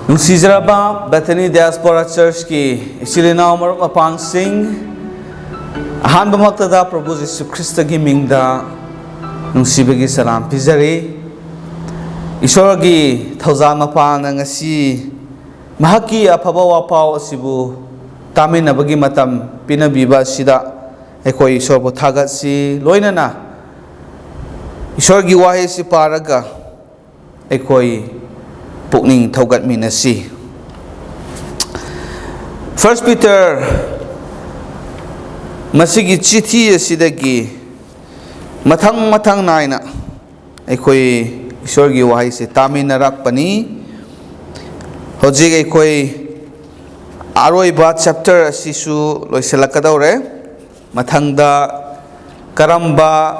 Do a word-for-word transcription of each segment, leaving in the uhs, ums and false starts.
ꯅꯨꯡꯁꯤꯖꯔꯕ Bethany Diaspora Churchꯀꯤ ꯏꯆꯤꯜ ꯏꯅꯥꯎ ꯃꯔꯨꯞ ꯃꯄꯥꯡꯁꯤꯡ, ꯑꯍꯥꯟꯕꯃꯛꯇꯗ ꯄ꯭ꯔꯚꯨ ꯖꯤꯁꯨ ꯈ꯭ꯔꯤꯁꯇꯒꯤ ꯃꯤꯡꯗ ꯅꯨꯡꯁꯤꯕꯒꯤ ꯁꯂꯥꯝ ꯄꯤꯖꯔꯤ꯫ ꯏꯁꯣꯔꯒꯤ ꯊꯧꯖꯥꯜ ꯃꯄꯥꯜꯅ ꯉꯁꯤ ꯃꯍꯥꯛꯀꯤ ꯑꯐꯕ ꯋꯥꯄꯥꯎ ꯑꯁꯤꯕꯨ ꯇꯥꯃꯤꯟꯅꯕꯒꯤ ꯃꯇꯝ ꯄꯤꯅꯕꯤꯕ ꯑꯁꯤꯗ ꯑꯩꯈꯣꯏ ꯏꯁꯣꯔꯕꯨ ꯊꯥꯒꯠꯁꯤ꯫ ꯂꯣꯏꯅꯅ ꯏꯁꯣꯔꯒꯤ ꯋꯥꯍꯩꯁꯤ ꯄꯥꯔꯒ ꯑꯩꯈꯣꯏ ꯄꯨꯛꯅꯤꯡ ꯊꯧꯒꯠꯃꯤꯟꯅꯁꯤ꯫ First Peter ꯃꯁꯤꯒꯤ ꯆꯤꯊꯤ ꯑꯁꯤꯗꯒꯤ ꯃꯊꯪ ꯃꯊꯪ ꯅꯥꯏꯅ ꯑꯩꯈꯣꯏ ꯏꯁꯣꯔꯒꯤ ꯋꯥꯍꯩꯁꯦ ꯇꯥꯃꯤꯟꯅꯔꯛꯄꯅꯤ꯫ ꯍꯧꯖꯤꯛ ꯑꯩꯈꯣꯏ ꯑꯔꯣꯏꯕ chapter ꯑꯁꯤꯁꯨ ꯂꯣꯏꯁꯤꯜꯂꯛꯀꯗꯧꯔꯦ꯫ ꯃꯊꯪꯗ ꯀꯔꯝꯕ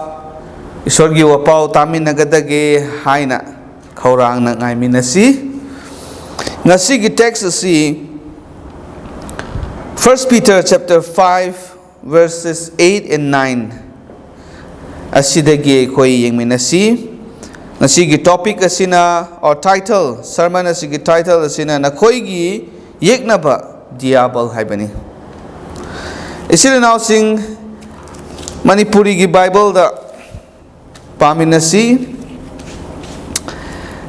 ꯏꯁꯣꯔꯒꯤ ꯋꯥꯄꯥꯎ ꯇꯥꯃꯤꯟꯅꯒꯗꯒꯦ ꯍꯥꯏꯅ ꯈꯧꯔꯥꯡꯅ ꯉꯥꯏꯃꯤꯟꯅꯁꯤ꯫ ꯉꯁꯤꯒꯤ text ꯑꯁꯤ First Peter chapter five verses eight and nine ꯑꯁꯤꯗꯒꯤ ꯑꯩꯈꯣꯏ ꯌꯦꯡꯃꯤꯟꯅꯁꯤ꯫ ꯉꯁꯤꯒꯤ topic ꯑꯁꯤꯅ, or title, sermon ꯑꯁꯤꯒꯤ title ꯑꯁꯤꯅ "ꯅꯈꯣꯏꯒꯤ ꯌꯦꯛꯅꯕ ꯗꯤꯌꯥꯕꯜ" ꯍꯥꯏꯕꯅꯤ꯫ ꯏꯆꯤꯜ ꯏꯅꯥꯎꯁꯤꯡ, ꯃꯅꯤꯄꯨꯔꯤꯒꯤ Bibleꯗ ꯄꯥꯃꯤꯟꯅꯁꯤ꯫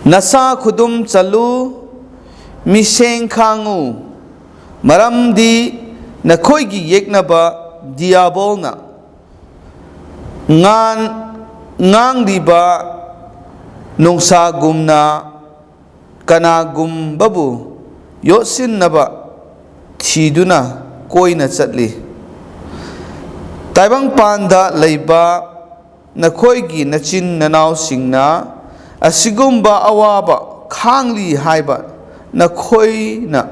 "ꯅꯁꯥ ꯈꯨꯗꯨꯝ ꯆꯜꯂꯨ, ꯃꯤꯁꯦꯡ ꯈꯥꯡꯉꯨ, ꯃꯔꯝꯗꯤ ꯅꯈꯣꯏꯒꯤ ꯌꯦꯛꯅꯕ ꯗꯤꯌꯥꯕꯣꯜꯅ ꯉꯥꯟ-, ꯉꯥꯡꯂꯤꯕ ꯅꯣꯡꯁꯥꯒꯨꯝꯅ ꯀꯅꯥꯒꯨꯝꯕꯕꯨ ꯌꯣꯠꯁꯤꯟꯅꯕ ꯊꯤꯗꯨꯅ ꯀꯣꯏꯅ ꯆꯠꯂꯤ꯫ ꯇꯥꯏꯕꯪꯄꯥꯟꯗ ꯂꯩꯕ ꯅꯈꯣꯏꯒꯤ ꯅꯆꯤꯟ ꯅꯅꯥꯎꯁꯤꯡꯅ ꯑꯁꯤꯒꯨꯝꯕ ꯑꯋꯥꯕ ꯈꯥꯡꯂꯤ ꯍꯥꯏꯕ ꯅꯈꯣꯏꯅ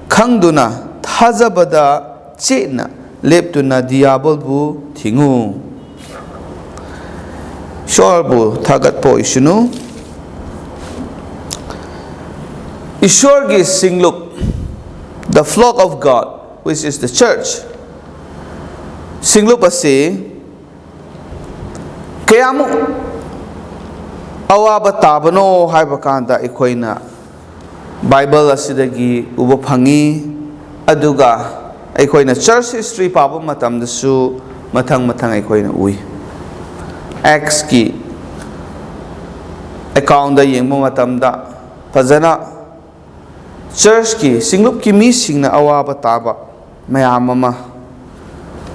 ꯈꯪꯗꯨꯅ ꯊꯥꯖꯕꯗ ꯆꯦꯠꯅ ꯂꯦꯞꯇꯨꯅ ꯗꯤꯌꯥꯕꯣꯜꯕꯨ ꯊꯤꯡꯉꯨ꯫" ꯏꯁꯣꯔꯕꯨ ꯊꯥꯒꯠꯄ ꯑꯣꯏꯁꯅꯨ꯫ ꯏꯁꯣꯔꯒꯤ ꯁꯤꯡꯂꯨꯞ, the flock of God, which is the church, ꯁꯤꯡꯂꯨꯞ ꯑꯁꯤ ꯀꯌꯥꯃꯨꯛ ꯑꯋꯥꯕ ꯇꯥꯕꯅꯣ ꯍꯥꯏꯕ ꯀꯥꯟꯗ ꯑꯩꯈꯣꯏꯅ ꯕꯥꯏꯕꯜ ꯑꯁꯤꯗꯒꯤ ꯎꯕ ꯐꯪꯉꯤ꯫ ꯑꯗꯨꯒ ꯑꯩꯈꯣꯏꯅ ꯆꯔꯆ ꯍꯤꯁꯇ꯭ꯔꯤ ꯄꯥꯕ ꯃꯇꯝꯗꯁꯨ ꯃꯊꯪ ꯃꯊꯪ ꯑꯩꯈꯣꯏꯅ ꯎꯏ꯫ ꯑꯦꯛꯁꯀꯤ ꯑꯦꯀꯥꯎꯟꯗ ꯌꯦꯡꯕ ꯃꯇꯝꯗ ꯐꯖꯅ ꯆꯔꯆꯀꯤ ꯁꯤꯡꯂꯨꯞꯀꯤ ꯃꯤꯁꯤꯡꯅ ꯑꯋꯥꯕ ꯇꯥꯕ ꯃꯌꯥꯝ ꯑꯃ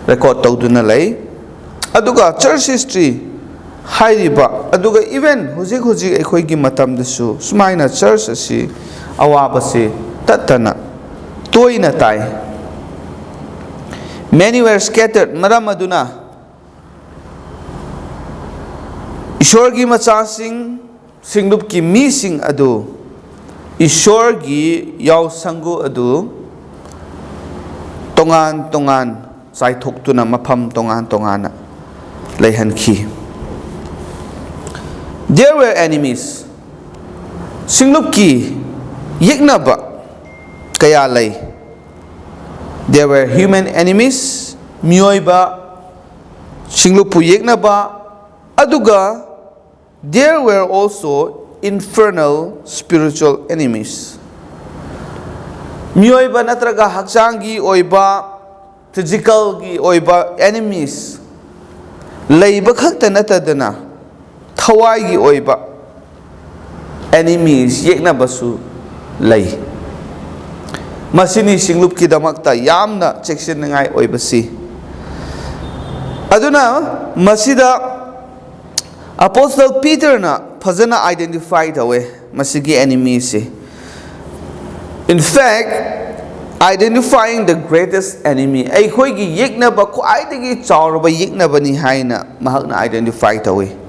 ꯔꯦꯀꯣꯔꯠ ꯇꯧꯗꯨꯅ ꯂꯩ꯫ ꯑꯗꯨꯒ ꯆꯔꯆ ꯍꯤꯁꯇ꯭ꯔꯤ ꯍꯥꯏꯔꯤꯕ, ꯑꯗꯨꯒ ꯏꯚꯟ ꯍꯧꯖꯤꯛ ꯍꯧꯖꯤꯛ ꯑꯩꯈꯣꯏꯒꯤ ꯃꯇꯝꯗꯁꯨ ꯁꯨꯃꯥꯏꯅ ꯆꯔꯆ ꯑꯁꯤ ꯑꯋꯥꯕꯁꯤ ꯇꯠꯇꯅ ꯇꯣꯏꯅ ꯇꯥꯏ꯫ Many were scattered, ꯃꯔꯝ ꯑꯗꯨꯅ ꯏꯁꯣꯔꯒꯤ ꯃꯆꯥꯁꯤꯡ, ꯁꯤꯡꯂꯨꯞꯀꯤ ꯃꯤꯁꯤꯡ ꯑꯗꯨ, ꯏꯁꯣꯔꯒꯤ ꯌꯥꯎꯁꯪꯒꯨ ꯑꯗꯨ ꯇꯣꯉꯥꯟ ꯇꯣꯉꯥꯟ ꯆꯥꯏꯊꯣꯛꯇꯨꯅ ꯃꯐꯝ ꯇꯣꯉꯥꯟ ꯇꯣꯉꯥꯟꯅ ꯂꯩꯍꯟꯈꯤ꯫ There were enemies, ꯁꯤꯡꯂꯨꯞꯀꯤ ꯌꯦꯛꯅꯕ ꯀꯌꯥ ꯂꯩ꯫ There were human enemies, ꯃꯤꯑꯣꯏꯕ ꯁꯤꯡꯂꯨꯞꯄꯨ ꯌꯦꯛꯅꯕ, ꯑꯗꯨꯒ there were also infernal spiritual enemies, ꯃꯤꯑꯣꯏꯕ ꯅꯠꯇ꯭ꯔꯒ ꯍꯛꯆꯥꯡꯒꯤ ꯑꯣꯏꯕ, ꯐꯤꯖꯤꯀꯦꯜꯒꯤ ꯑꯣꯏꯕ enemies ꯂꯩꯕ ꯈꯛꯇ ꯅꯠꯇꯗꯅ ꯊꯋꯥꯏꯒꯤ ꯑꯣꯏꯕ enemies, ꯌꯦꯛꯅꯕꯁꯨ ꯂꯩ꯫ ꯃꯁꯤꯅꯤ ꯁꯤꯡꯂꯨꯞꯀꯤꯗꯃꯛꯇ ꯌꯥꯝꯅ ꯆꯦꯛꯁꯤꯟꯅꯤꯡꯉꯥꯏ ꯑꯣꯏꯕꯁꯤ꯫ ꯑꯗꯨꯅ ꯃꯁꯤꯗ ꯑꯄꯣꯁꯇꯜ ꯄꯤꯇꯔꯅ ꯐꯖꯅ identify ꯇꯧꯋꯦ ꯃꯁꯤꯒꯤ enemyꯁꯤ꯫ In fact, identifying the greatest enemy, ꯑꯩꯈꯣꯏꯒꯤ ꯌꯦꯛꯅꯕ ꯈ꯭ꯋꯥꯏꯗꯒꯤ ꯆꯥꯎꯔꯕ ꯌꯦꯛꯅꯕꯅꯤ ꯍꯥꯏꯅ ꯃꯍꯥꯛꯅ identify ꯇꯧꯋꯤ꯫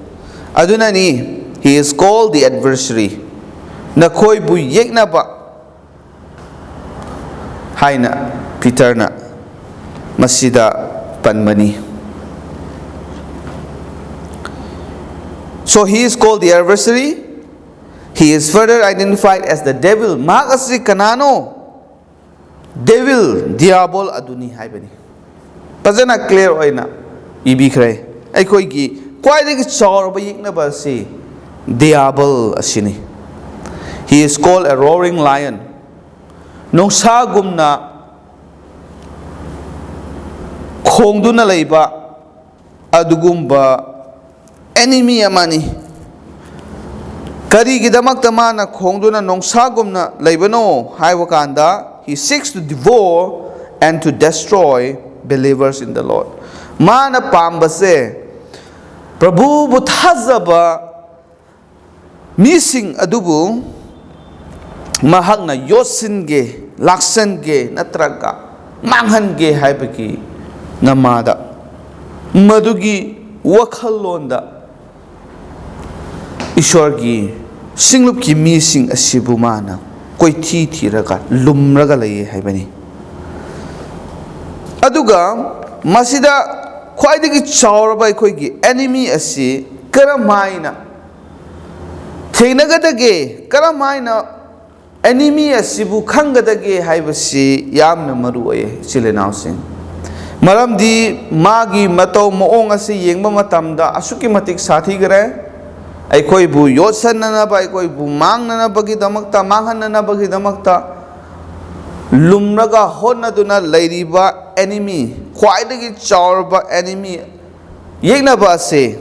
ꯑꯗꯨꯅꯅꯤ, he is called the adversary, ꯅꯈꯣꯏꯕꯨ ꯌꯦꯛꯅꯕ ꯍꯥꯏꯅ ꯄꯤꯇꯔꯅ ꯃꯁꯤꯗ ꯄꯟꯕꯅꯤ꯫ So he is called the adversary. He is further identified as the devil. ꯃꯍꯥꯛ ꯑꯁꯤ ꯀꯅꯥꯅꯣ? ꯗꯦꯚꯤꯜ, ꯗꯤꯌꯥꯕꯣꯜ ꯑꯗꯨꯅꯤ ꯍꯥꯏꯕꯅꯤ꯫ ꯐꯖꯅ ꯀ꯭ꯂꯤꯌꯥꯔ ꯑꯣꯏꯅ ꯏꯕꯤꯈ꯭ꯔꯦ꯫ ꯑꯩꯈꯣꯏꯒꯤ ꯈ꯭ꯋꯥꯏꯗꯒꯤ ꯆꯥꯎꯔꯕ ꯌꯦꯛꯅꯕ ꯑꯁꯤ ꯗꯤꯌꯥꯕꯜ ꯑꯁꯤꯅꯤ꯫ He is called a roaring lion. ꯅꯣꯡꯁꯥꯒꯨꯝꯅ ꯈꯣꯡꯗꯨꯅ ꯂꯩꯕ ꯑꯗꯨꯒꯨꯝꯕ enemy ꯑꯃꯅꯤ꯫ ꯀꯔꯤꯒꯤꯗꯃꯛꯇ ꯃꯥꯅ ꯈꯣꯡꯗꯨꯅ ꯅꯣꯡꯁꯥꯒꯨꯝꯅ ꯂꯩꯕꯅꯣ ꯍꯥꯏꯕ ꯀꯥꯟꯗ, he seeks to devour and to destroy believers in the Lord. ꯃꯥꯅ ꯄꯥꯝꯕꯁꯦ ꯄ꯭ꯔꯚꯨꯕꯨ ꯊꯥꯖꯕ ꯃꯤꯁꯤꯡ ꯑꯗꯨꯕꯨ ꯃꯍꯥꯛꯅ ꯌꯣꯠꯁꯤꯟꯒꯦ, ꯂꯥꯛꯁꯟꯒꯦ ꯅꯠꯇ꯭ꯔꯒ ꯃꯥꯡꯍꯟꯒꯦ ꯍꯥꯏꯕꯒꯤ ꯅꯃꯥꯗ, ꯃꯗꯨꯒꯤ ꯋꯥꯈꯜꯂꯣꯟꯗ ꯏꯁꯣꯔꯒꯤ ꯁꯤꯡꯂꯨꯞꯀꯤ ꯃꯤꯁꯤꯡ ꯑꯁꯤꯕꯨ ꯃꯥꯅ ꯀꯣꯏꯊꯤ ꯊꯤꯔꯒ ꯂꯨꯝꯔꯒ ꯂꯩꯌꯦ ꯍꯥꯏꯕꯅꯤ꯫ ꯑꯗꯨꯒ ꯃꯁꯤꯗ ꯈ꯭ꯋꯥꯏꯗꯒꯤ ꯆꯥꯎꯔꯕ ꯑꯩꯈꯣꯏꯒꯤ enemy ꯑꯁꯤ ꯀꯔꯝ ꯍꯥꯏꯅ ꯊꯦꯡꯅꯒꯗꯒꯦ, ꯀꯔꯝ ꯍꯥꯏꯅ enemy ꯑꯁꯤꯕꯨ ꯈꯪꯒꯗꯒꯦ ꯍꯥꯏꯕꯁꯤ ꯌꯥꯝꯅ ꯃꯔꯨ ꯑꯣꯏꯌꯦ, ꯏꯆꯤꯜ ꯏꯅꯥꯎꯁꯤꯡ꯫ ꯃꯔꯝꯗꯤ ꯃꯥꯒꯤ ꯃꯇꯧ ꯃꯑꯣꯡ ꯑꯁꯤ ꯌꯦꯡꯕ ꯃꯇꯝꯗ ꯑꯁꯨꯛꯀꯤ ꯃꯇꯤꯛ ꯁꯥꯊꯤꯈ꯭ꯔꯦ꯫ ꯑꯩꯈꯣꯏꯕꯨ ꯌꯣꯠꯁꯟꯅꯅꯕ, ꯑꯩꯈꯣꯏꯕꯨ ꯃꯥꯡꯅꯅꯕꯒꯤꯗꯃꯛꯇ, ꯃꯥꯡꯍꯟꯅꯅꯕꯒꯤꯗꯃꯛꯇ ꯂꯨꯝꯂꯒ ꯍꯣꯠꯅꯗꯨꯅ ꯂꯩꯔꯤꯕ enemy, ꯈ꯭ꯋꯥꯏꯗꯒꯤ ꯆꯥꯎꯔꯕ enemy ꯌꯦꯛꯅꯕ ꯑꯁꯤ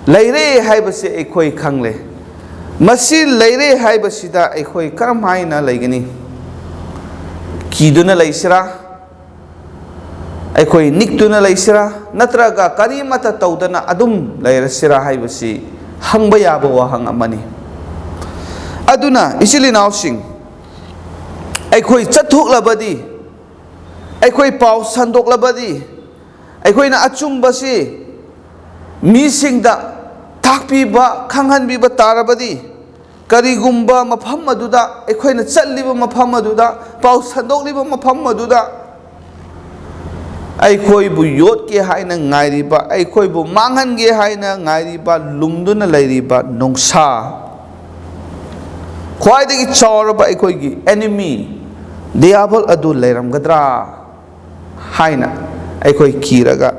ꯂꯩꯔꯦ ꯍꯥꯏꯕꯁꯤ ꯑꯩꯈꯣꯏ ꯈꯪꯂꯦ꯫ ꯃꯁꯤ ꯂꯩꯔꯦ ꯍꯥꯏꯕꯁꯤꯗ ꯑꯩꯈꯣꯏ ꯀꯔꯝ ꯍꯥꯏꯅ ꯂꯩꯒꯅꯤ? ꯀꯤꯗꯨꯅ ꯂꯩꯁꯤꯔꯥ? ꯑꯩꯈꯣꯏ ꯅꯤꯛꯇꯨꯅ ꯂꯩꯁꯤꯔꯥ? ꯅꯠꯇ꯭ꯔꯒ ꯀꯔꯤꯃꯠꯇ ꯇꯧꯗꯅ ꯑꯗꯨꯝ ꯂꯩꯔꯁꯤꯔꯥ ꯍꯥꯏꯕꯁꯤ ꯍꯪꯕ ꯌꯥꯕ ꯋꯥꯍꯪ ꯑꯃꯅꯤ꯫ ꯑꯗꯨꯅ ꯏꯆꯤꯜ ꯏꯅꯥꯎꯁꯤꯡ, ꯑꯩꯈꯣꯏ ꯆꯠꯊꯣꯛꯂꯕꯗꯤ, ꯑꯩꯈꯣꯏ ꯄꯥꯎ ꯁꯟꯗꯣꯛꯂꯕꯗꯤ, ꯑꯩꯈꯣꯏꯅ ꯑꯆꯨꯝꯕꯁꯤ ꯃꯤꯁꯤꯡꯗ ꯇꯥꯛꯄꯤꯕ, ꯈꯪꯍꯟꯕꯤꯕ ꯇꯥꯔꯕꯗꯤ, ꯀꯔꯤꯒꯨꯝꯕ ꯃꯐꯝ ꯑꯗꯨꯗ, ꯑꯩꯈꯣꯏꯅ ꯆꯠꯂꯤꯕ ꯃꯐꯝ ꯑꯗꯨꯗ, ꯄꯥꯎ ꯁꯟꯗꯣꯛꯂꯤꯕ ꯃꯐꯝ ꯑꯗꯨꯗ ꯑꯩꯈꯣꯏꯕꯨ ꯌꯣꯠꯀꯦ ꯍꯥꯏꯅ ꯉꯥꯏꯔꯤꯕ, ꯑꯩꯈꯣꯏꯕꯨ ꯃꯥꯡꯍꯟꯒꯦ ꯍꯥꯏꯅ ꯉꯥꯏꯔꯤꯕ, ꯂꯨꯝꯗꯨꯅ ꯂꯩꯔꯤꯕ ꯅꯣꯡꯁꯥ, ꯈ꯭ꯋꯥꯏꯗꯒꯤ ꯆꯥꯎꯔꯕ ꯑꯩꯈꯣꯏꯒꯤ enemy ꯗꯤꯌꯥꯕꯜ ꯑꯗꯨ ꯂꯩꯔꯝꯒꯗ꯭ꯔꯥ ꯍꯥꯏꯅ ꯑꯩꯈꯣꯏ ꯀꯤꯔꯒ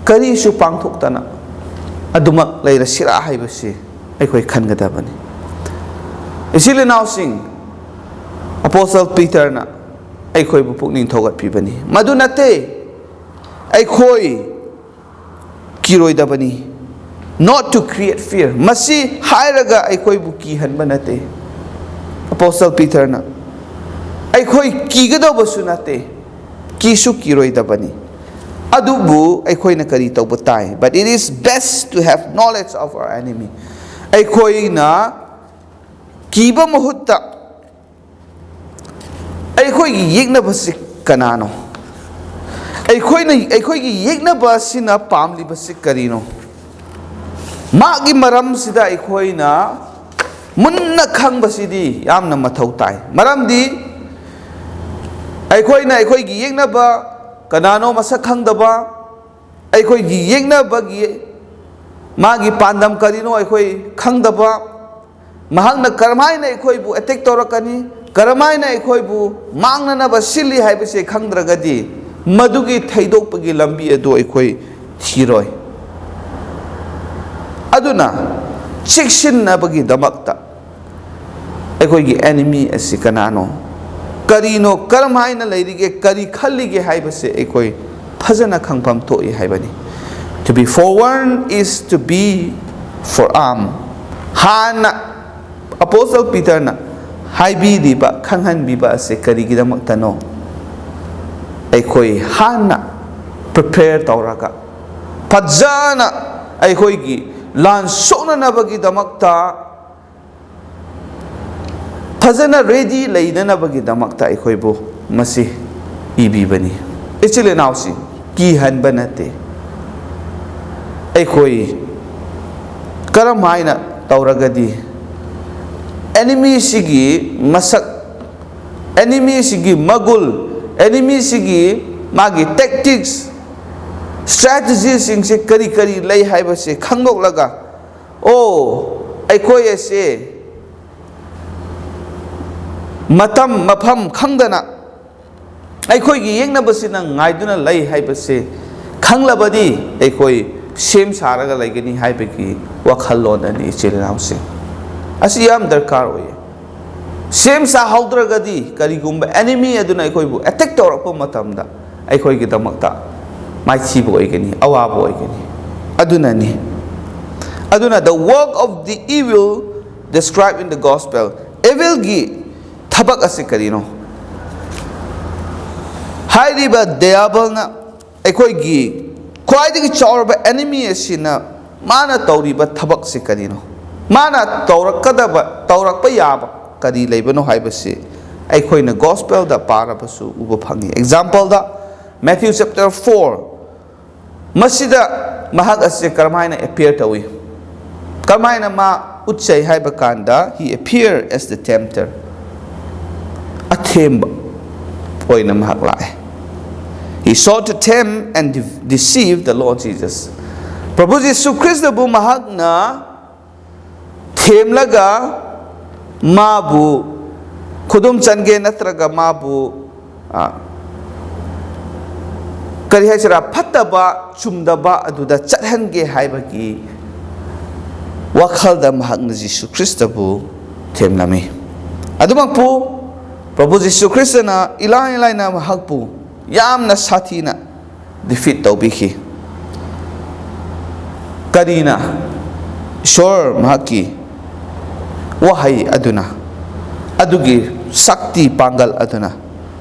ꯀꯔꯤꯁꯨ ꯄꯥꯡꯊꯣꯛꯇꯅ ꯑꯗꯨꯃꯛ ꯂꯩꯔꯁꯤꯔꯥ ꯍꯥꯏꯕꯁꯤ ꯑꯩꯈꯣꯏ ꯈꯟꯒꯗꯕꯅꯤ꯫ ꯏꯆꯤꯜ ꯏꯅꯥꯎꯁꯤꯡ, ꯑꯄꯣꯁꯇꯜ ꯄꯤꯇꯔꯅ ꯑꯩꯈꯣꯏꯕꯨ ꯄꯨꯛꯅꯤꯡ ꯊꯧꯒꯠꯄꯤꯕꯅꯤ꯫ ꯃꯗꯨ ꯅꯠꯇꯦ, ꯑꯩꯈꯣꯏ ꯀꯤꯔꯣꯏꯗꯕꯅꯤ꯫ Not to create fear. ꯃꯁꯤ ꯍꯥꯏꯔꯒ ꯑꯩꯈꯣꯏꯕꯨ ꯀꯤꯍꯟꯕ ꯅꯠꯇꯦ꯫ ꯑꯄꯣꯁꯇꯜ ꯄꯤꯇꯔꯅ ꯑꯩꯈꯣꯏ ꯀꯤꯒꯗꯧꯕꯁꯨ ꯅꯠꯇꯦ, ꯀꯤꯁꯨ ꯀꯤꯔꯣꯏꯗꯕꯅꯤ꯫ ꯑꯗꯨꯕꯨ ꯑꯩꯈꯣꯏꯅ ꯀꯔꯤ ꯇꯧꯕ ꯇꯥꯏ? But it is best to have knowledge of our enemy. ꯑꯩꯈꯣꯏꯅ ꯀꯤꯕ ꯃꯍꯨꯠꯇ ꯑꯩꯈꯣꯏꯒꯤ ꯌꯦꯛꯅꯕꯁꯤ ꯀꯅꯥꯅꯣ? ꯑꯩꯈꯣꯏꯅ, ꯑꯩꯈꯣꯏꯒꯤ ꯌꯦꯛꯅꯕ ꯑꯁꯤꯅ ꯄꯥꯝꯂꯤꯕꯁꯤ ꯀꯔꯤꯅꯣ? ꯃꯥꯒꯤ ꯃꯔꯝꯁꯤꯗ ꯑꯩꯈꯣꯏꯅ ꯃꯨꯟꯅ ꯈꯪꯕꯁꯤꯗꯤ ꯌꯥꯝꯅ ꯃꯊꯧ ꯇꯥꯏ꯫ ꯃꯔꯝꯗꯤ ꯑꯩꯈꯣꯏꯅ ꯑꯩꯈꯣꯏꯒꯤ ꯌꯦꯛꯅꯕ ꯀꯅꯥꯅꯣ ꯃꯁꯛ ꯈꯪꯗꯕ, ꯑꯩꯈꯣꯏꯒꯤ ꯌꯦꯛꯅꯕꯒꯤ ꯃꯥꯒꯤ ꯄꯥꯟꯗꯝ ꯀꯔꯤꯅꯣ ꯑꯩꯈꯣꯏ ꯈꯪꯗꯕ, ꯃꯍꯥꯛꯅ ꯀꯔꯝꯍꯥꯏꯅ ꯑꯩꯈꯣꯏꯕꯨ ꯑꯦꯇꯦꯛ ꯇꯧꯔꯛꯀꯅꯤ, ꯀꯔꯝꯍꯥꯏꯅ ꯑꯩꯈꯣꯏꯕꯨ ꯃꯥꯡꯅꯅꯕ ꯁꯤꯜꯂꯤ ꯍꯥꯏꯕꯁꯦ ꯈꯪꯗ꯭ꯔꯒꯗꯤ, ꯃꯗꯨꯒꯤ ꯊꯩꯗꯣꯛꯄꯒꯤ ꯂꯝꯕꯤ ꯑꯗꯨ ꯑꯩꯈꯣꯏ ꯊꯤꯔꯣꯏ꯫ ꯑꯗꯨꯅ ꯆꯦꯛꯁꯤꯟꯅꯕꯒꯤꯗꯃꯛꯇ ꯑꯩꯈꯣꯏꯒꯤ ꯑꯦꯅꯤꯃꯤ ꯑꯁꯤ ꯀꯅꯥꯅꯣ, ꯀꯔꯤꯅꯣ, ꯀꯔꯝ ꯍꯥꯏꯅ ꯂꯩꯔꯤꯒꯦ, ꯀꯔꯤ ꯈꯜꯂꯤꯒꯦ ꯍꯥꯏꯕꯁꯦ ꯑꯩꯈꯣꯏ ꯐꯖꯅ ꯈꯪꯐꯝ ꯊꯣꯛꯏ ꯍꯥꯏꯕꯅꯤ꯫ To be forewarned is to be forearmed. ꯍꯥꯟꯅ ꯑꯄꯣꯁꯇꯜ ꯄꯤꯇꯔꯅ ꯍꯥꯏꯕꯤꯔꯤꯕ, ꯈꯪꯍꯟꯕꯤꯕ ꯑꯁꯤ ꯀꯔꯤꯒꯤꯗꯃꯛꯇꯅꯣ? ꯑꯩꯈꯣꯏ ꯍꯥꯟꯅ ꯄ꯭ꯔꯤꯄꯦꯌꯔ ꯇꯧꯔꯒ, ꯐꯖꯅ ꯑꯩꯈꯣꯏꯒꯤ ꯂꯥꯟ ꯁꯣꯛꯅꯅꯕꯒꯤꯗꯃꯛꯇ ꯐꯖꯅ ꯔꯦꯗꯤ ꯂꯩꯅꯅꯕꯒꯤꯗꯃꯛꯇ ꯑꯩꯈꯣꯏꯕꯨ ꯃꯁꯤ ꯏꯕꯤꯕꯅꯤ꯫ ꯏꯆꯤꯜ ꯏꯅꯥꯎꯁꯤꯡ, ꯀꯤꯍꯟꯕ ꯅꯠꯇꯦ꯫ ꯑꯩꯈꯣꯏ ꯀꯔꯝ ꯍꯥꯏꯅ ꯇꯧꯔꯒꯗꯤ ꯑꯦꯅꯤꯃꯤꯁꯤꯒꯤ ꯃꯁꯛ, ꯑꯦꯅꯤꯃꯤꯁꯤꯒꯤ ꯃꯒꯨꯜ, ꯑꯦꯅꯤꯃꯤꯁꯤꯒꯤ ꯃꯥꯒꯤ ꯇꯦꯛꯇꯤꯛꯁ, ꯁ꯭ꯇ꯭ꯔꯦꯇꯦꯖꯤꯁꯤꯡꯁꯦ ꯀꯔꯤ ꯀꯔꯤ ꯂꯩ ꯍꯥꯏꯕꯁꯦ ꯈꯪꯗꯣꯛꯂꯒ, ꯑꯣ, ꯑꯩꯈꯣꯏ ꯑꯁꯦ ꯃꯇꯝ ꯃꯐꯝ ꯈꯪꯗꯅ ꯑꯩꯈꯣꯏꯒꯤ ꯌꯦꯛꯅꯕꯁꯤꯅ ꯉꯥꯏꯗꯨꯅ ꯂꯩ ꯍꯥꯏꯕꯁꯦ ꯈꯪꯂꯕꯗꯤ ꯑꯩꯈꯣꯏ ꯁꯦꯝ ꯁꯥꯔꯒ ꯂꯩꯒꯅꯤ ꯍꯥꯏꯕꯒꯤ ꯋꯥꯈꯜꯂꯣꯟ ꯑꯅꯤ, ꯏꯆꯤꯜ ꯏꯅꯥꯎꯁꯤꯡ, ꯑꯁꯤ ꯌꯥꯝ ꯗꯔꯀꯥꯔ ꯑꯣꯏꯌꯦ꯫ ꯁꯦꯝ ꯁꯥꯍꯧꯗ꯭ꯔꯒꯗꯤ ꯀꯔꯤꯒꯨꯝꯕ enemy ꯑꯗꯨꯅ ꯑꯩꯈꯣꯏꯕꯨ attack ꯇꯧꯔꯛꯄ ꯃꯇꯝꯗ ꯑꯩꯈꯣꯏꯒꯤꯗꯃꯛꯇ ꯃꯥꯏꯊꯤꯕ ꯑꯣꯏꯒꯅꯤ, ꯑꯋꯥꯕ ꯑꯣꯏꯒꯅꯤ꯫ ꯑꯗꯨꯅꯅꯤ, ꯑꯗꯨꯅ the work of the evil described in the gospel, evilꯒꯤ ꯊꯕꯛ ꯑꯁꯤ ꯀꯔꯤꯅꯣ? ꯍꯥꯏꯔꯤꯕ ꯗꯤꯌꯥꯕꯜꯅ ꯑꯩꯈꯣꯏꯒꯤ ꯈ꯭ꯋꯥꯏꯗꯒꯤ ꯆꯥꯎꯔꯕ enemy ꯑꯁꯤꯅ ꯃꯥꯅ ꯇꯧꯔꯤꯕ ꯊꯕꯛꯁꯤ ꯀꯔꯤꯅꯣ? ꯃꯥꯅ ꯇꯧꯔꯛꯀꯗꯕ, ꯇꯧꯔꯛꯄ ꯌꯥꯕ ꯀꯔꯤ ꯂꯩꯕꯅꯣ ꯍꯥꯏꯕꯁꯤ ꯑꯩꯈꯣꯏꯅ gospelꯗ ꯄꯥꯔꯕꯁꯨ ꯎꯕ ꯐꯪꯉꯤ꯫ Exampleꯗ, Matthew chapter four, ꯃꯁꯤꯗ ꯃꯍꯥꯛ ꯑꯁꯤ ꯀꯔꯝꯍꯥꯏꯅ appear ꯇꯧꯏ? ꯀꯔꯝꯍꯥꯏꯅ ꯃꯥ ꯎꯠꯆꯩ ꯍꯥꯏꯕ ꯀꯥꯟꯗ, he appear as the tempter, ꯑꯊꯦꯝꯕ ꯑꯣꯏꯅ ꯃꯍꯥꯛ ꯂꯥꯛꯑꯦ꯫ He sought to tempt and de- deceive the Lord Jesus. ꯄ꯭ꯔꯚꯨ ꯖꯤꯁꯨ ꯈ꯭ꯔꯤꯁꯇꯕꯨ ꯃꯍꯥꯛꯅ ꯊꯦꯝꯂꯒ ꯃꯥꯕꯨ ꯈꯨꯗꯨꯝ ꯆꯟꯒꯦ ꯅꯠꯇ꯭ꯔꯒ ꯃꯥꯕꯨ, ꯑ, ꯀꯔꯤ ꯍꯥꯏꯁꯤꯔꯥ, ꯐꯠꯇꯕ, ꯆꯨꯝꯗꯕ ꯑꯗꯨꯗ ꯆꯠꯍꯟꯒꯦ ꯍꯥꯏꯕꯒꯤ ꯋꯥꯈꯜꯗ ꯃꯍꯥꯛꯅ ꯖꯤꯁꯨ ꯈ꯭ꯔꯤꯁꯇꯕꯨ ꯊꯦꯝꯂꯝꯃꯤ꯫ ꯑꯗꯨꯃꯛꯄꯨ ꯄ꯭ꯔꯚꯨ ꯖꯤꯁꯨ ꯈ꯭ꯔꯤꯁꯇꯅ ꯏꯂꯥꯏ ꯂꯥꯏꯅ ꯃꯍꯥꯛꯄꯨ ꯌꯥꯝꯅ ꯁꯥꯊꯤꯅ defeat ꯇꯧꯕꯤꯈꯤ꯫ ꯀꯔꯤꯅ? ꯏꯁꯣꯔ ꯃꯍꯥꯛꯀꯤ ꯋꯥꯍꯩ ꯑꯗꯨꯅ, ꯑꯗꯨꯒꯤ ꯁꯛꯇꯤ ꯄꯥꯡꯒꯜ ꯑꯗꯨꯅ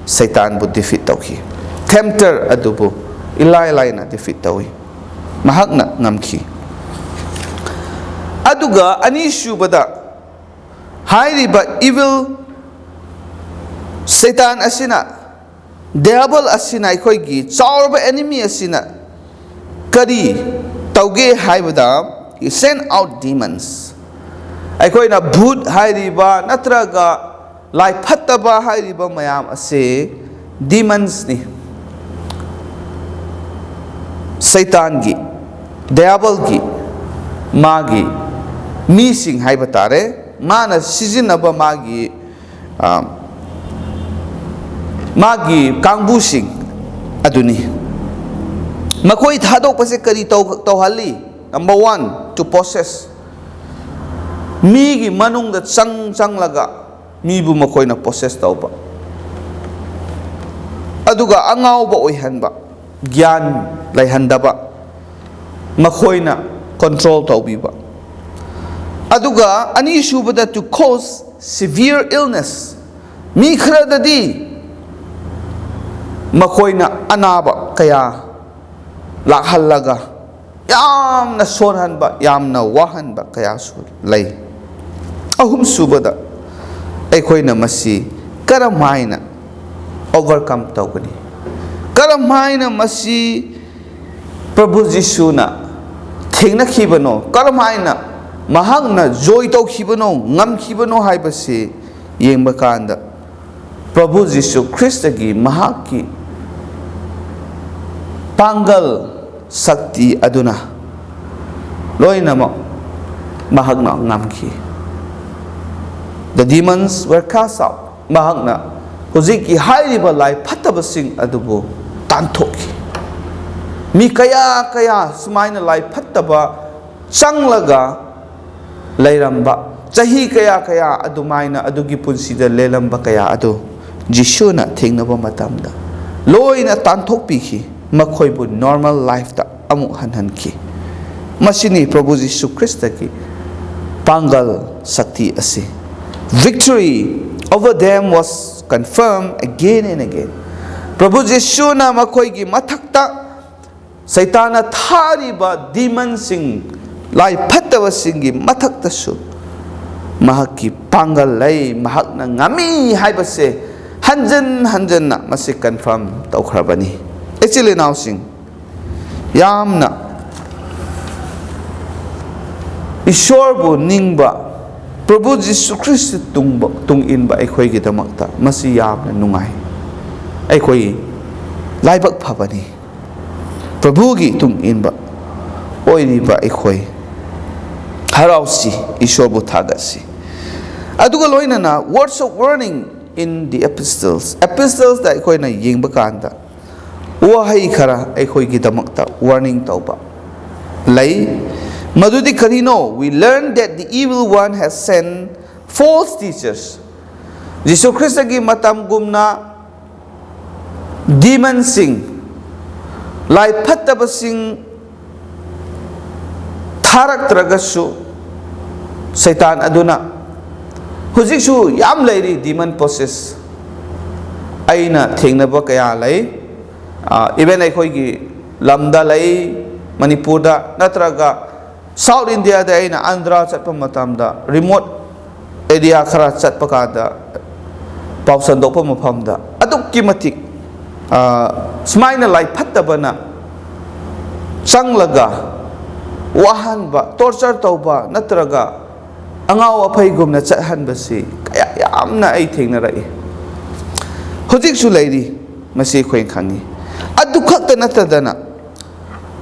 ꯁꯩꯇꯥꯟꯕꯨ defeat ꯇꯧꯈꯤ꯫ Tempter ꯑꯗꯨꯕꯨ ꯏꯂꯥꯏ ꯂꯥꯏꯅ defeat ꯇꯧꯏ꯫ ꯃꯍꯥꯛꯅ ꯉꯝꯈꯤ꯫ ꯑꯗꯨꯒ ꯑꯅꯤꯁꯨꯕꯗ, ꯍꯥꯏꯔꯤꯕ evil ꯁꯩꯇꯥꯟ ꯑꯁꯤꯅ, ꯗꯤꯌꯥꯕꯜ ꯑꯁꯤꯅ, ꯑꯩꯈꯣꯏꯒꯤ ꯆꯥꯎꯔꯕ enemy ꯑꯁꯤꯅ ꯀꯔꯤ ꯇꯧꯒꯦ ꯍꯥꯏꯕꯗ, he send out demons꯫ ꯑꯩꯈꯣꯏꯅ ꯚꯨꯠ ꯍꯥꯏꯔꯤꯕ ꯅꯠꯇ꯭ꯔꯒ ꯂꯥꯏ ꯐꯠꯇꯕ ꯍꯥꯏꯔꯤꯕ ꯃꯌꯥꯝ ꯑꯁꯤ demonsꯅꯤ꯫ ꯁꯩꯇꯥꯟꯒꯤ, ꯗꯤꯌꯥꯕꯜꯒꯤ, ꯃꯥꯒꯤ ꯃꯤꯁꯤꯡ ꯍꯥꯏꯕ ꯇꯥꯔꯦ, ꯃꯥꯅ ꯁꯤꯖꯤꯟꯅꯕ ꯃꯥꯒꯤ, ꯑ, ꯃꯥꯒꯤ ꯀꯥꯡꯕꯨꯁꯤꯡ ꯑꯗꯨꯅꯤ꯫ ꯃꯈꯣꯏ ꯊꯥꯗꯣꯛꯄꯁꯦ ꯀꯔꯤ ꯇꯧ-, ꯇꯧꯍꯜꯂꯤ? Number one, to possess. ꯃꯤꯒꯤ ꯃꯅꯨꯡꯗ ꯆꯪ ꯆꯪꯂꯒ ꯃꯤꯕꯨ ꯃꯈꯣꯏꯅ possess ꯇꯧꯕ, ꯑꯗꯨꯒ ꯑꯉꯥꯎꯕ ꯑꯣꯏꯍꯟꯕ, ꯒ꯭ꯌꯥꯟ ꯂꯩꯍꯟꯗꯕ, ꯃꯈꯣꯏꯅ control ꯇꯧꯕꯤꯕ꯫ ꯑꯗꯨꯒ ꯑꯅꯤꯁꯨꯕꯗ, to cause severe illness. ꯃꯤ ꯈꯔꯗꯗꯤ ꯃꯈꯣꯏꯅ ꯑꯅꯥꯕ ꯀꯌꯥ ꯂꯥꯛꯍꯜꯂꯒ ꯌꯥꯝꯅ ꯁꯣꯟꯍꯟꯕ, ꯌꯥꯝꯅ ꯋꯥꯍꯟꯕ ꯀꯌꯥꯁꯨ ꯂꯩ꯫ ꯑꯍꯨꯝꯁꯨꯕꯗ, ꯑꯩꯈꯣꯏꯅ ꯃꯁꯤ ꯀꯔꯝ ꯍꯥꯏꯅ overcome ꯇꯧꯒꯅꯤ? ꯀꯔꯝ ꯍꯥꯏꯅ ꯃꯁꯤ ꯄ꯭ꯔꯚꯨ ꯖꯤꯁꯨꯅ ꯊꯦꯡꯅꯈꯤꯕꯅꯣ? ꯀꯔꯝ ꯍꯥꯏꯅ ꯃꯍꯥꯛꯅ ꯖꯣꯏ ꯇꯧꯈꯤꯕꯅꯣ, ꯉꯝꯈꯤꯕꯅꯣ ꯍꯥꯏꯕꯁꯤ ꯌꯦꯡꯕ ꯀꯥꯟꯗ, ꯄ꯭ꯔꯚꯨ ꯖꯤꯁꯨ ꯈ꯭ꯔꯤꯁꯇꯒꯤ ꯃꯍꯥꯛꯀꯤ ꯄꯥꯡꯒꯜ, ꯁꯛꯇꯤ ꯑꯗꯨꯅ ꯂꯣꯏꯅꯃꯛ ꯃꯍꯥꯛꯅ ꯉꯝꯈꯤ꯫ The demons were cast out. ꯃꯍꯥꯛꯅ ꯍꯧꯖꯤꯛꯀꯤ ꯍꯥꯏꯔꯤꯕ ꯂꯥꯏ ꯐꯠꯇꯕꯁꯤꯡ ꯑꯗꯨꯕꯨ ꯇꯥꯟꯊꯣꯛꯈꯤ꯫ ꯃꯤ ꯀꯌꯥ ꯀꯌꯥ ꯁꯨꯃꯥꯏꯅ ꯂꯥꯏ ꯐꯠꯇꯕ ꯆꯪꯂꯒ ꯂꯩꯔꯝꯕ, ꯆꯍꯤ ꯀꯌꯥ ꯀꯌꯥ ꯑꯗꯨꯃꯥꯏꯅ ꯑꯗꯨꯒꯤ ꯄꯨꯟꯁꯤꯗ ꯂꯦꯜꯂꯝꯕ ꯀꯌꯥ ꯑꯗꯨ ꯖꯤꯁꯨꯅ ꯊꯦꯡꯅꯕ ꯃꯇꯝꯗ ꯂꯣꯏꯅ ꯇꯥꯟꯊꯣꯛꯄꯤꯈꯤ, ꯃꯈꯣꯏꯕꯨ normal lifeꯇ ꯑꯃꯨꯛ ꯍꯟꯍꯟꯈꯤ꯫ ꯃꯁꯤꯅꯤ ꯄ꯭ꯔꯚꯨ ꯖꯤꯁꯨ ꯈ꯭ꯔꯤꯁꯇꯒꯤ ꯄꯥꯡꯒꯜ, ꯁꯛꯇꯤ ꯑꯁꯤ꯫ Victory over them was confirmed again and again. ꯄ꯭ꯔꯚꯨ ꯖꯤꯁꯨꯅ ꯃꯈꯣꯏꯒꯤ ꯃꯊꯛꯇ ꯁꯩꯇꯥꯟꯅ ꯊꯥꯔꯤꯕ demonꯁꯤꯡ, ꯂꯥꯏ ꯐꯠꯇꯕꯁꯤꯡꯒꯤ ꯃꯊꯛꯇꯁꯨ ꯃꯍꯥꯛꯀꯤ ꯄꯥꯡꯒꯜ ꯂꯩ, ꯃꯍꯥꯛꯅ ꯉꯝꯃꯤ ꯍꯥꯏꯕꯁꯦ ꯍꯟꯖꯤꯟ ꯍꯟꯖꯤꯟꯅ ꯃꯁꯤ confirm ꯇꯧꯈ꯭ꯔꯕꯅꯤ꯫ ꯏꯆꯤꯜ ꯏꯅꯥꯎꯁꯤꯡ, ꯌꯥꯝꯅ ꯏꯁꯣꯔꯕꯨ ꯅꯤꯡꯕ, ꯄ꯭ꯔꯚꯨ ꯖꯤꯁꯨ ꯈ꯭ꯔꯤꯁꯇ ꯇꯨꯡꯕ-, ꯇꯨꯡ ꯏꯟꯕ ꯑꯩꯈꯣꯏꯒꯤꯗꯃꯛꯇ ꯃꯁꯤ ꯌꯥꯝꯅ ꯅꯨꯡꯉꯥꯏ꯫ ꯑꯩꯈꯣꯏ ꯂꯥꯏꯕꯛ ꯐꯕꯅꯤ꯫ ꯄ꯭ꯔꯚꯨꯒꯤ ꯇꯨꯡ ꯏꯟꯕ ꯑꯣꯏꯔꯤꯕ ꯑꯩꯈꯣꯏ ꯍꯔꯥꯎꯁꯤ, ꯏꯁꯣꯔꯕꯨ ꯊꯥꯒꯠꯁꯤ꯫ ꯑꯗꯨꯒ ꯂꯣꯏꯅꯅ words of warning in the epistles, epistles ꯗ ꯑꯩꯈꯣꯏꯅ ꯌꯦꯡꯕ ꯀꯥꯟꯗ, ꯋꯥꯍꯩ ꯈꯔ ꯑꯩꯈꯣꯏꯒꯤꯗꯃꯛꯇ warning ꯇꯧꯕ ꯂꯩ꯫ ꯃꯗꯨꯗꯤ ꯀꯔꯤꯅꯣ? We learn that the evil one has sent false teachers. Jesus ꯈ꯭ꯔꯤꯁꯇꯒꯤ ꯃꯇꯝꯒꯨꯝꯅ demon ꯁꯤꯡ, ꯂꯥꯏ ꯐꯠꯇꯕꯁꯤꯡ ꯊꯥꯔꯛꯇ꯭ꯔꯒꯁꯨ, ꯁꯩꯇꯥꯟ ꯑꯗꯨꯅ ꯍꯧꯖꯤꯛꯁꯨ ꯌꯥꯝ ꯂꯩꯔꯤ demon possess꯫ ꯑꯩꯅ ꯊꯦꯡꯅꯕ ꯀꯌꯥ ꯂꯩ꯫ ꯑ, even ꯑꯩꯈꯣꯏꯒꯤ ꯂꯝꯗ ꯂꯩ, ꯃꯅꯤꯄꯨꯔꯗ, ꯅꯠꯇ꯭ꯔꯒ South India ꯗ ꯑꯩꯅ ꯑꯟꯙ꯭ꯔꯥ ꯆꯠꯄ ꯃꯇꯝꯗ, remote area ꯈꯔ ꯆꯠꯄ ꯀꯥꯟꯗ, ꯄꯥꯎ ꯁꯟꯗꯣꯛꯄ ꯃꯐꯝꯗ ꯑꯗꯨꯛꯀꯤ ꯃꯇꯤꯛ, ꯑ, ꯁꯨꯃꯥꯏꯅ ꯂꯥꯏ ꯐꯠꯇꯕꯅ ꯆꯪꯂꯒ ꯋꯥꯍꯟꯕ, torture ꯇꯧꯕ, ꯅꯠꯇ꯭ꯔꯒ ꯑꯉꯥꯎ ꯑꯐꯩꯒꯨꯝꯅ ꯆꯠꯍꯟꯕꯁꯤ ꯀꯌꯥ ꯌꯥꯝꯅ ꯑꯩ ꯊꯦꯡꯅꯔꯛꯏ꯫ ꯍꯧꯖꯤꯛꯁꯨ ꯂꯩꯔꯤ, ꯃꯁꯤ ꯑꯩꯈꯣꯏꯅ ꯈꯪꯉꯤ꯫ ꯑꯗꯨ ꯈꯛꯇ ꯅꯠꯇꯗꯅ,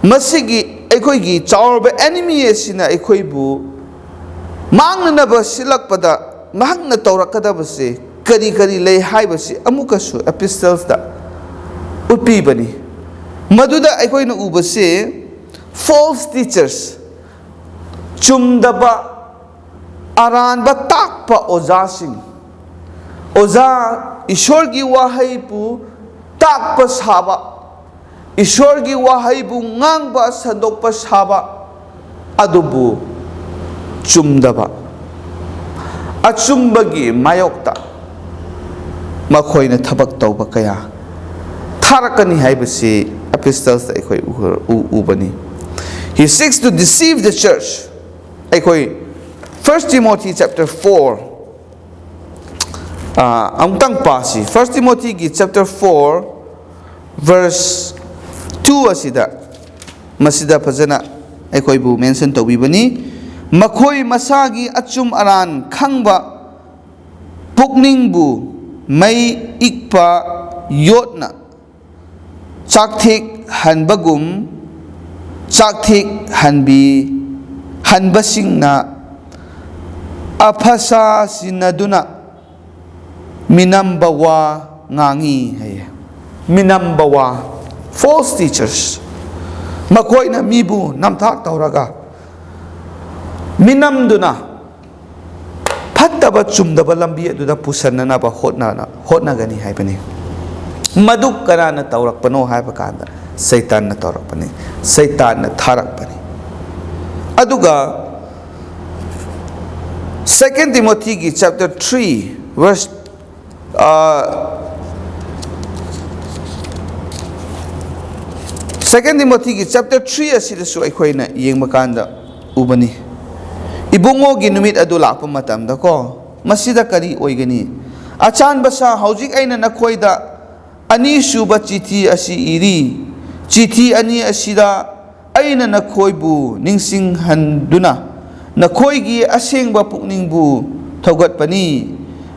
ꯃꯁꯤꯒꯤ ꯑꯩꯈꯣꯏꯒꯤ ꯆꯥꯎꯔꯕ enemy ꯑꯁꯤꯅ ꯑꯩꯈꯣꯏꯕꯨ ꯃꯥꯡꯅꯅꯕ ꯁꯤꯜꯂꯛꯄꯗ, ꯃꯍꯥꯛꯅ ꯇꯧꯔꯛꯀꯗꯕꯁꯦ ꯀꯔꯤ ꯀꯔꯤ ꯂꯩ ꯍꯥꯏꯕꯁꯤ ꯑꯃꯨꯛꯀꯁꯨ epistles ꯇ ꯎꯠꯄꯤꯕꯅꯤ꯫ ꯃꯗꯨꯗ ꯑꯩꯈꯣꯏꯅ ꯎꯕꯁꯦ, false teachers, ꯆꯨꯝꯗꯕ, ꯑꯔꯥꯟꯕ ꯇꯥꯛꯄ ꯑꯣꯖꯥꯁꯤꯡ, ꯑꯣꯖꯥ, ꯏꯁꯣꯔꯒꯤ ꯋꯥꯍꯩꯕꯨ ꯇꯥꯛꯄ ꯁꯥꯕ, ꯏꯁꯣꯔꯒꯤ ꯋꯥꯍꯩꯕꯨ ꯉꯥꯡꯕ, ꯁꯟꯗꯣꯛꯄ ꯁꯥꯕ, ꯑꯗꯨꯕꯨ ꯆꯨꯝꯗꯕ, ꯑꯆꯨꯝꯕꯒꯤ ꯃꯥꯌꯣꯛꯇ ꯃꯈꯣꯏꯅ ꯊꯕꯛ ꯇꯧꯕ ꯀꯌꯥ ꯊꯥꯔꯛꯀꯅꯤ ꯍꯥꯏꯕꯁꯤ epistles ꯇ ꯑꯩꯈꯣꯏ ꯎ-, ꯎ-, ꯎꯕꯅꯤ꯫ He seeks to deceive the church. ꯑꯩꯈꯣꯏ First Timothy chapter four, ꯑ, ꯑꯃꯨꯛꯇꯪ ꯄꯥꯁꯤ꯫ First Timothy ꯒꯤ chapter four, verse two ꯑꯁꯤꯗ, ꯃꯁꯤꯗ ꯐꯖꯅ ꯑꯩꯈꯣꯏꯕꯨ mention ꯇꯧꯕꯤꯕꯅꯤ꯫ ꯃꯈꯣꯏ ꯃꯁꯥꯒꯤ ꯑꯆꯨꯝ ꯑꯔꯥꯟ ꯈꯪꯕ, ꯄꯨꯛꯅꯤꯡꯕꯨ ꯃꯩ ꯏꯛꯄ ꯌꯣꯠꯅ ꯆꯥꯛꯊꯦꯛ ꯍꯟꯕꯒꯨꯝ, ꯆꯥꯛꯊꯦꯛ ꯍꯟꯕꯤ ꯍꯟꯕꯁꯤꯡꯅ ꯑꯐ ꯁꯥꯁꯤꯟꯅꯗꯨꯅ ꯃꯤꯅꯝꯕ ꯋꯥ ꯉꯥꯡꯉꯤ ꯍꯥꯏꯌꯦ꯫ ꯃꯤꯅꯝꯕ ꯋꯥ꯫ False teachers, ꯃꯈꯣꯏꯅ ꯃꯤꯕꯨ ꯅꯝꯊꯥꯛ ꯇꯧꯔꯒ ꯃꯤꯅꯝꯗꯨꯅ ꯐꯠꯇꯕ ꯆꯨꯝꯗꯕ ꯂꯝꯕꯤ ꯑꯗꯨꯗ ꯄꯨꯁꯟꯅꯅꯕ ꯍꯣꯠꯅꯅ ꯍꯣꯠꯅꯒꯅꯤ ꯍꯥꯏꯕꯅꯤ꯫ ꯃꯗꯨ ꯀꯅꯥꯅ ꯇꯧꯔꯛꯄꯅꯣ ꯍꯥꯏꯕ ꯀꯥꯟꯗ ꯁꯩꯇꯥꯟꯅ ꯇꯧꯔꯛꯄꯅꯤ, ꯁꯩꯇꯥꯟꯅ ꯊꯥꯔꯛꯄꯅꯤ꯫ ꯑꯗꯨꯒ Second Timothyꯒꯤ chapter three verse Second Timothyꯒꯤ chapter three ꯑꯁꯤꯗꯁꯨ ꯑꯩꯈꯣꯏꯅ ꯌꯦꯡꯕ ꯀꯥꯟꯗ ꯎꯕꯅꯤ꯫ ꯏꯕꯨꯡꯉꯣꯒꯤ ꯅꯨꯃꯤꯠ ꯑꯗꯨ ꯂꯥꯛꯄ ꯃꯇꯝꯗꯀꯣ, ꯃꯁꯤꯗ ꯀꯔꯤ ꯑꯣꯏꯒꯅꯤ? ꯑꯆꯥꯟꯕꯁꯥ, ꯍꯧꯖꯤꯛ ꯑꯩꯅ ꯅꯈꯣꯏꯗ ꯑꯅꯤꯁꯨꯕ ꯆꯤꯊꯤ ꯑꯁꯤ ꯏꯔꯤ꯫ ꯆꯤꯊꯤ ꯑꯅꯤ ꯑꯁꯤꯗ ꯑꯩꯅ ꯅꯈꯣꯏꯕꯨ ꯅꯤꯡꯁꯤꯡꯍꯟꯗꯨꯅ ꯅꯈꯣꯏꯒꯤ ꯑꯁꯦꯡꯕ ꯄꯨꯛꯅꯤꯡꯕꯨ ꯊꯧꯒꯠꯄꯅꯤ꯫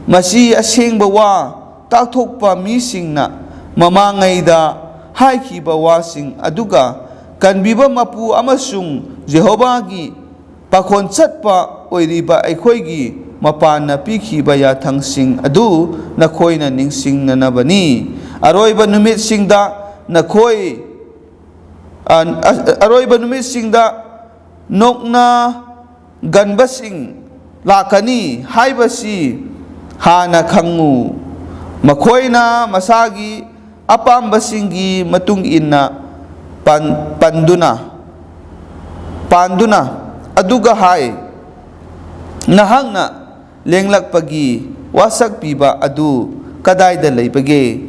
ꯃꯁꯤ ꯑꯁꯦꯡꯕ ꯋꯥ ꯇꯥꯛꯊꯣꯛꯄ ꯃꯤꯁꯤꯡꯅ ꯃꯃꯥꯡꯉꯩꯗ ꯍꯥꯏꯈꯤꯕ ꯋꯥꯁꯤꯡ ꯑꯗꯨꯒ ꯀꯟꯕꯤꯕ ꯃꯄꯨ ꯑꯃꯁꯨꯡ ꯖꯦꯍꯣꯚꯥꯒꯤ ꯄꯥꯈꯣꯟ ꯆꯠꯄ ꯑꯣꯏꯔꯤꯕ ꯑꯩꯈꯣꯏꯒꯤ ꯃꯄꯥꯟꯅ ꯄꯤꯈꯤꯕ ꯌꯥꯊꯪꯁꯤꯡ ꯑꯗꯨ ꯅꯈꯣꯏꯅ ꯅꯤꯡꯁꯤꯡꯅꯅꯕꯅꯤ꯫ ꯑꯔꯣꯏꯕ ꯅꯨꯃꯤꯠꯁꯤꯡꯗ ꯅꯈꯣꯏ ꯑ, ꯑ, ꯑꯔꯣꯏꯕ ꯅꯨꯃꯤꯠꯁꯤꯡꯗ ꯅꯣꯛꯅꯒꯟꯕꯁꯤꯡ ꯂꯥꯛꯀꯅꯤ ꯍꯥꯏꯕꯁꯤ ꯍꯥꯟꯅ ꯈꯪꯉꯨ꯫ ꯃꯈꯣꯏꯅ ꯃꯁꯥꯒꯤ ꯑꯄꯥꯝꯕꯁꯤꯡꯒꯤ ꯃꯇꯨꯡ ꯏꯟꯅ ꯄꯥꯟ-, ꯄꯟꯗꯨꯅ, ꯄꯥꯟꯗꯨꯅ, ꯑꯗꯨꯒ ꯍꯥꯏ, "ꯅꯍꯥꯛꯅ ꯂꯦꯡꯂꯛꯄꯒꯤ ꯋꯥꯁꯛ ꯄꯤꯕ ꯑꯗꯨ ꯀꯗꯥꯏꯗ ꯂꯩꯕꯒꯦ?"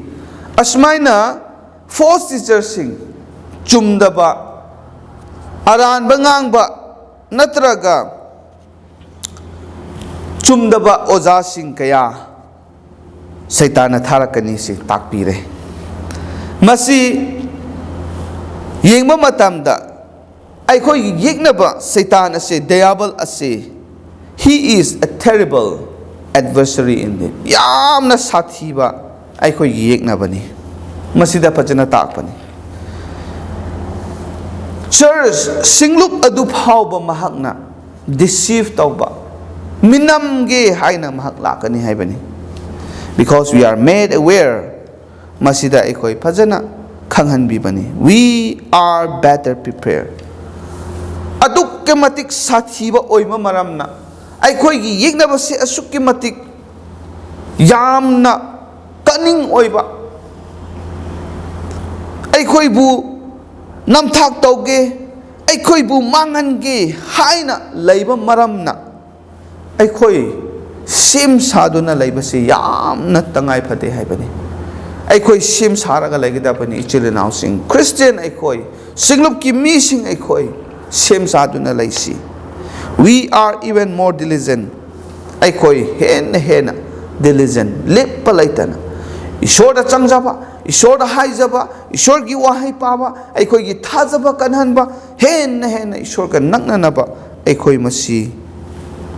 ꯑꯁꯨꯃꯥꯏꯅ false teacherꯁꯤꯡ, ꯆꯨꯝꯗꯕ, ꯑꯔꯥꯟꯕ ꯉꯥꯡꯕ ꯅꯠꯇ꯭ꯔꯒ ꯆꯨꯝꯗꯕ ꯑꯣꯖꯥꯁꯤꯡ ꯀꯌꯥ ꯁꯩꯇꯥꯟꯅ ꯊꯥꯔꯛꯀꯅꯤ ꯁꯤ ꯇꯥꯛꯄꯤꯔꯦ꯫ ꯃꯁꯤ ꯌꯦꯡꯕ ꯃꯇꯝꯗ ꯑꯩꯈꯣꯏꯒꯤ ꯌꯦꯛꯅꯕ ꯁꯩꯇꯥꯟ ꯑꯁꯦ, ꯗꯌꯥꯕꯜ ꯑꯁꯦ, he is a terrible adversary indeed. ꯌꯥꯝꯅ ꯁꯥꯊꯤꯕ ꯑꯩꯈꯣꯏꯒꯤ ꯌꯦꯛꯅꯕꯅꯤ꯫ ꯃꯁꯤꯗ ꯐꯖꯅ ꯇꯥꯛꯄꯅꯤ꯫ Church ꯁꯤꯡꯂꯨꯞ ꯑꯗꯨ ꯐꯥꯎꯕ ꯃꯍꯥꯛꯅ deceive ꯇꯧꯕ, ꯃꯤꯅꯝꯒꯦ ꯍꯥꯏꯅ ꯃꯍꯥꯛ ꯂꯥꯛꯀꯅꯤ ꯍꯥꯏꯕꯅꯤ꯫ Because we are made aware, ꯃꯁꯤꯗ ꯑꯩꯈꯣꯏ ꯐꯖꯅ ꯈꯪꯍꯟꯕꯤꯕꯅꯤ꯫ We are better prepared. ꯑꯗꯨꯛꯀꯤ ꯃꯇꯤꯛ ꯁꯥꯊꯤꯕ ꯑꯣꯏꯕ ꯃꯔꯝꯅ, ꯑꯩꯈꯣꯏꯒꯤ ꯌꯦꯛꯅꯕꯁꯤ ꯑꯁꯨꯛꯀꯤ ꯃꯇꯤꯛ ꯌꯥꯝꯅ ꯀꯅꯤꯡ ꯑꯣꯏꯕ, ꯑꯩꯈꯣꯏꯕꯨ ꯅꯝꯊꯥꯛ ꯇꯧꯒꯦ, ꯑꯩꯈꯣꯏꯕꯨ ꯃꯥꯡꯍꯟꯒꯦ ꯍꯥꯏꯅ ꯂꯩꯕ ꯃꯔꯝꯅ, ꯑꯩꯈꯣꯏ ꯁꯦꯝ ꯁꯥꯗꯨꯅ ꯂꯩꯕꯁꯤ ꯌꯥꯝꯅ ꯇꯉꯥꯏ ꯐꯗꯦ ꯍꯥꯏꯕꯅꯤ꯫ ꯑꯩꯈꯣꯏ ꯁꯦꯝ ꯁꯥꯔꯒ ꯂꯩꯒꯗꯕꯅꯤ, ꯏꯆꯤꯜ ꯏꯅꯥꯎꯁꯤꯡ, ꯈ꯭ꯔꯤꯁꯇꯤꯌꯥꯟ ꯑꯩꯈꯣꯏ, ꯁꯤꯡꯂꯨꯞꯀꯤ ꯃꯤꯁꯤꯡ ꯑꯩꯈꯣꯏ ꯁꯦꯝ ꯁꯥꯗꯨꯅ ꯂꯩꯁꯤ꯫ We are even more diligent. ꯑꯩꯈꯣꯏ ꯍꯦꯟꯅ ꯍꯦꯟꯅ diligent, ꯂꯦꯞꯄ ꯂꯩꯇꯅ ꯏꯁꯣꯔꯗ ꯆꯪꯖꯕ, ꯏꯁꯣꯔꯗ ꯍꯥꯏꯖꯕ, ꯏꯁꯣꯔꯒꯤ ꯋꯥꯍꯩ ꯄꯥꯕ, ꯑꯩꯈꯣꯏꯒꯤ ꯊꯥꯖꯕ ꯀꯟꯍꯟꯕ, ꯍꯦꯟꯅ ꯍꯦꯟꯅ ꯏꯁꯣꯔꯒ ꯅꯛꯅꯅꯕ ꯑꯩꯈꯣꯏ ꯃꯁꯤ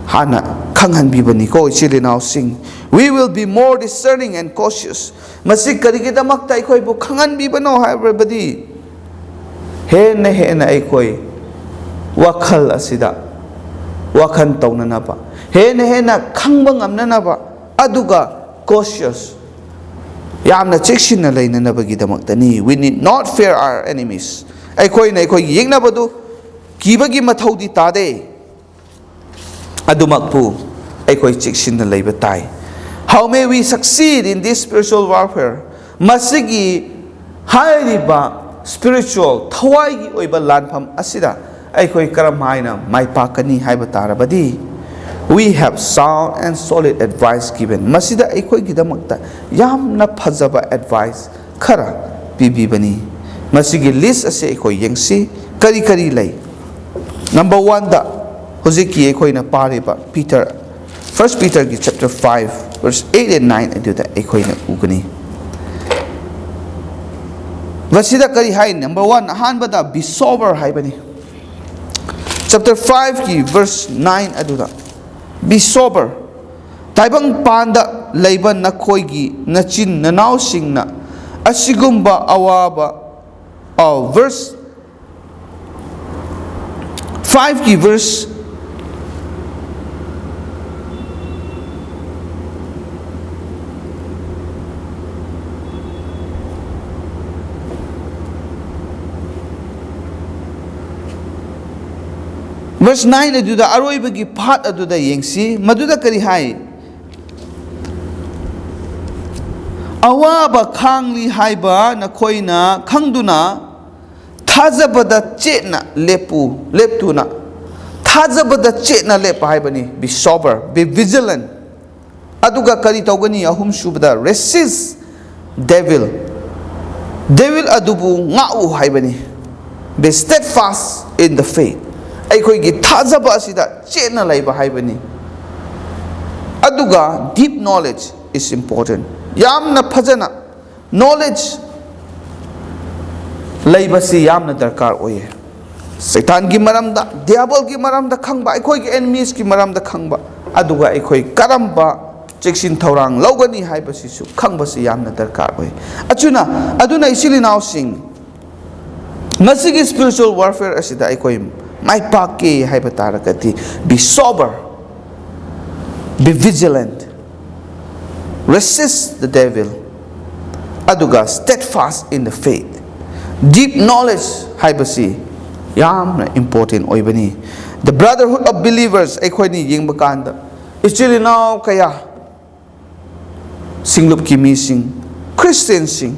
ꯍꯥꯟꯅ ꯈꯪꯍꯟꯕꯤꯕꯅꯤꯀꯣ, ꯏꯆꯤꯜ ꯏꯅꯥꯎꯁꯤꯡ꯫ We will be more discerning and cautious. ꯃꯁꯤ ꯀꯔꯤꯒꯤꯗꯃꯛꯇ ꯑꯩꯈꯣꯏꯕꯨ ꯈꯪꯍꯟꯕꯤꯕꯅꯣ ꯍꯥꯏꯔꯕꯗꯤ, ꯍꯦꯟꯅ ꯍꯦꯟꯅ ꯑꯩꯈꯣꯏ ꯋꯥꯈꯜ ꯑꯁꯤꯗ ꯋꯥꯈꯜ ꯇꯧꯅꯅꯕ, ꯍꯦꯟꯅ ꯍꯦꯟꯅ ꯈꯪꯕ ꯉꯝꯅꯅꯕ, ꯑꯗꯨꯒ cautious, ꯌꯥꯝꯅ ꯆꯦꯛꯁꯤꯟꯅ ꯂꯩꯅꯅꯕꯒꯤꯗꯃꯛꯇꯅꯤ꯫ We need not fear our enemies. ꯑꯩꯈꯣꯏꯅ ꯑꯩꯈꯣꯏꯒꯤ ꯌꯦꯛꯅꯕꯗꯨ ꯀꯤꯕꯒꯤ ꯃꯊꯧꯗꯤ ꯇꯥꯗꯦ꯫ ꯑꯗꯨꯃꯛꯄꯨ ꯑꯩꯈꯣꯏ ꯆꯦꯛꯁꯤꯟꯅ ꯂꯩꯕ ꯇꯥꯏ꯫ How may we succeed in this spiritual warfare? ꯃꯁꯤꯒꯤ ꯍꯥꯏꯔꯤꯕ spiritual, ꯊꯋꯥꯏꯒꯤ ꯑꯣꯏꯕ ꯂꯥꯟꯐꯝ ꯑꯁꯤꯗ ꯑꯩꯈꯣꯏ ꯀꯔꯝ ꯍꯥꯏꯅ ꯃꯥꯏ ꯄꯥꯛꯀꯅꯤ ꯍꯥꯏꯕ ꯇꯥꯔꯕꯗꯤ, we have sound and solid advice given. ꯃꯁꯤꯗ ꯑꯩꯈꯣꯏꯒꯤꯗꯃꯛꯇ ꯌꯥꯝꯅ ꯐꯖꯕ advice ꯈꯔ ꯄꯤꯕꯤꯕꯅꯤ꯫ ꯃꯁꯤꯒꯤ list ꯑꯁꯤ ꯑꯩꯈꯣꯏ ꯌꯦꯡꯁꯤ, ꯀꯔꯤ ꯀꯔꯤ ꯂꯩ꯫ Number one ꯗ, ꯍꯧꯖꯤꯛꯀꯤ ꯑꯩꯈꯣꯏꯅ ꯄꯥꯔꯤꯕ Peter, First Peter ꯒꯤ chapter five verse eight and nine ꯑꯗꯨꯗ ꯑꯩꯈꯣꯏꯅ ꯎꯒꯅꯤ꯫ ꯃꯁꯤꯗ ꯀꯔꯤ ꯍꯥꯏ? Number one, ꯑꯍꯥꯟꯕꯗ be sober ꯍꯥꯏꯕꯅꯤ꯫ Chapter five ꯀꯤ verse nine ꯑꯗꯨꯗ, be sober, ꯇꯥꯏꯕꯪꯄꯥꯟꯗ ꯂꯩꯕ ꯅꯈꯣꯏꯒꯤ ꯅꯆꯤꯟ ꯅꯅꯥꯎꯁꯤꯡꯅ ꯑꯁꯤꯒꯨꯝꯕ ꯑꯋꯥꯕ, ꯑ, verse five ꯀꯤ verse Verse nine ꯑꯗꯨꯗ, ꯑꯔꯣꯏꯕꯒꯤ part ꯑꯗꯨꯗ ꯌꯦꯡꯁꯤ꯫ ꯃꯗꯨꯗ ꯀꯔꯤ ꯍꯥꯏ? "ꯑꯋꯥꯕ ꯈꯥꯡꯂꯤ ꯍꯥꯏꯕ ꯅꯈꯣꯏꯅ ꯈꯪꯗꯨꯅ ꯊꯥꯖꯕꯗ ꯆꯦꯠꯅ ꯂꯦꯞꯄꯨ, ꯂꯦꯞꯇꯨꯅ", ꯊꯥꯖꯕꯗ ꯆꯦꯠꯅ ꯂꯦꯞꯄ ꯍꯥꯏꯕꯅꯤ꯫ "Be sober, be vigilant." ꯑꯗꯨꯒ ꯀꯔꯤ ꯇꯧꯒꯅꯤ? ꯑꯍꯨꯝꯁꯨꯕꯗ, "Resist devil, devil ꯑꯗꯨꯕꯨ ꯉꯥꯛꯎ" ꯍꯥꯏꯕꯅꯤ꯫ "Be steadfast in the faith." ꯑꯩꯈꯣꯏꯒꯤ ꯊꯥꯖꯕ ꯑꯁꯤꯗ ꯆꯦꯠꯅ ꯂꯩꯕ ꯍꯥꯏꯕꯅꯤ꯫ ꯑꯗꯨꯒ deep knowledge is important. ꯌꯥꯝꯅ ꯐꯖꯅ knowledge ꯂꯩꯕꯁꯤ ꯌꯥꯝꯅ ꯗꯔꯀꯥꯔ ꯑꯣꯏꯌꯦ꯫ ꯁꯩꯇꯥꯟꯒꯤ ꯃꯔꯝꯗ, ꯗꯤꯌꯥꯕꯣꯜꯒꯤ ꯃꯔꯝꯗ ꯈꯪꯕ, ꯑꯩꯈꯣꯏꯒꯤ enemies ꯀꯤ ꯃꯔꯝꯗ ꯈꯪꯕ, ꯑꯗꯨꯒ ꯑꯩꯈꯣꯏ ꯀꯔꯝꯕ ꯆꯦꯛꯁꯤꯟ ꯊꯧꯔꯥꯡ ꯂꯧꯒꯅꯤ ꯍꯥꯏꯕꯁꯤꯁꯨ ꯈꯪꯕꯁꯤ ꯌꯥꯝꯅ ꯗꯔꯀꯥꯔ ꯑꯣꯏ꯫ ꯑꯆꯨꯅ, ꯑꯗꯨꯅ ꯏꯆꯤꯜ ꯏꯅꯥꯎꯁꯤꯡ, ꯃꯁꯤꯒꯤ spiritual warfare ꯑꯁꯤꯗ ꯑꯩꯈꯣꯏ ꯃꯥꯏ ꯄꯥꯛꯀꯦ ꯍꯥꯏꯕ ꯇꯥꯔꯒꯗꯤ, "Be sober, be vigilant, resist the devil," ꯑꯗꯨꯒ "Steadfast in the faith." Deep knowledge ꯍꯥꯏꯕꯁꯤ ꯌꯥꯝꯅ important ꯑꯣꯏꯕꯅꯤ꯫ The brotherhood of believers, ꯑꯩꯈꯣꯏꯅ ꯌꯦꯡꯕ ꯀꯥꯟꯗ, ꯏꯆꯤꯜ ꯏꯅꯥꯎ ꯀꯌꯥ, ꯁꯤꯡꯂꯨꯞꯀꯤ ꯃꯤꯁꯤꯡ, Christian ꯁꯤꯡ,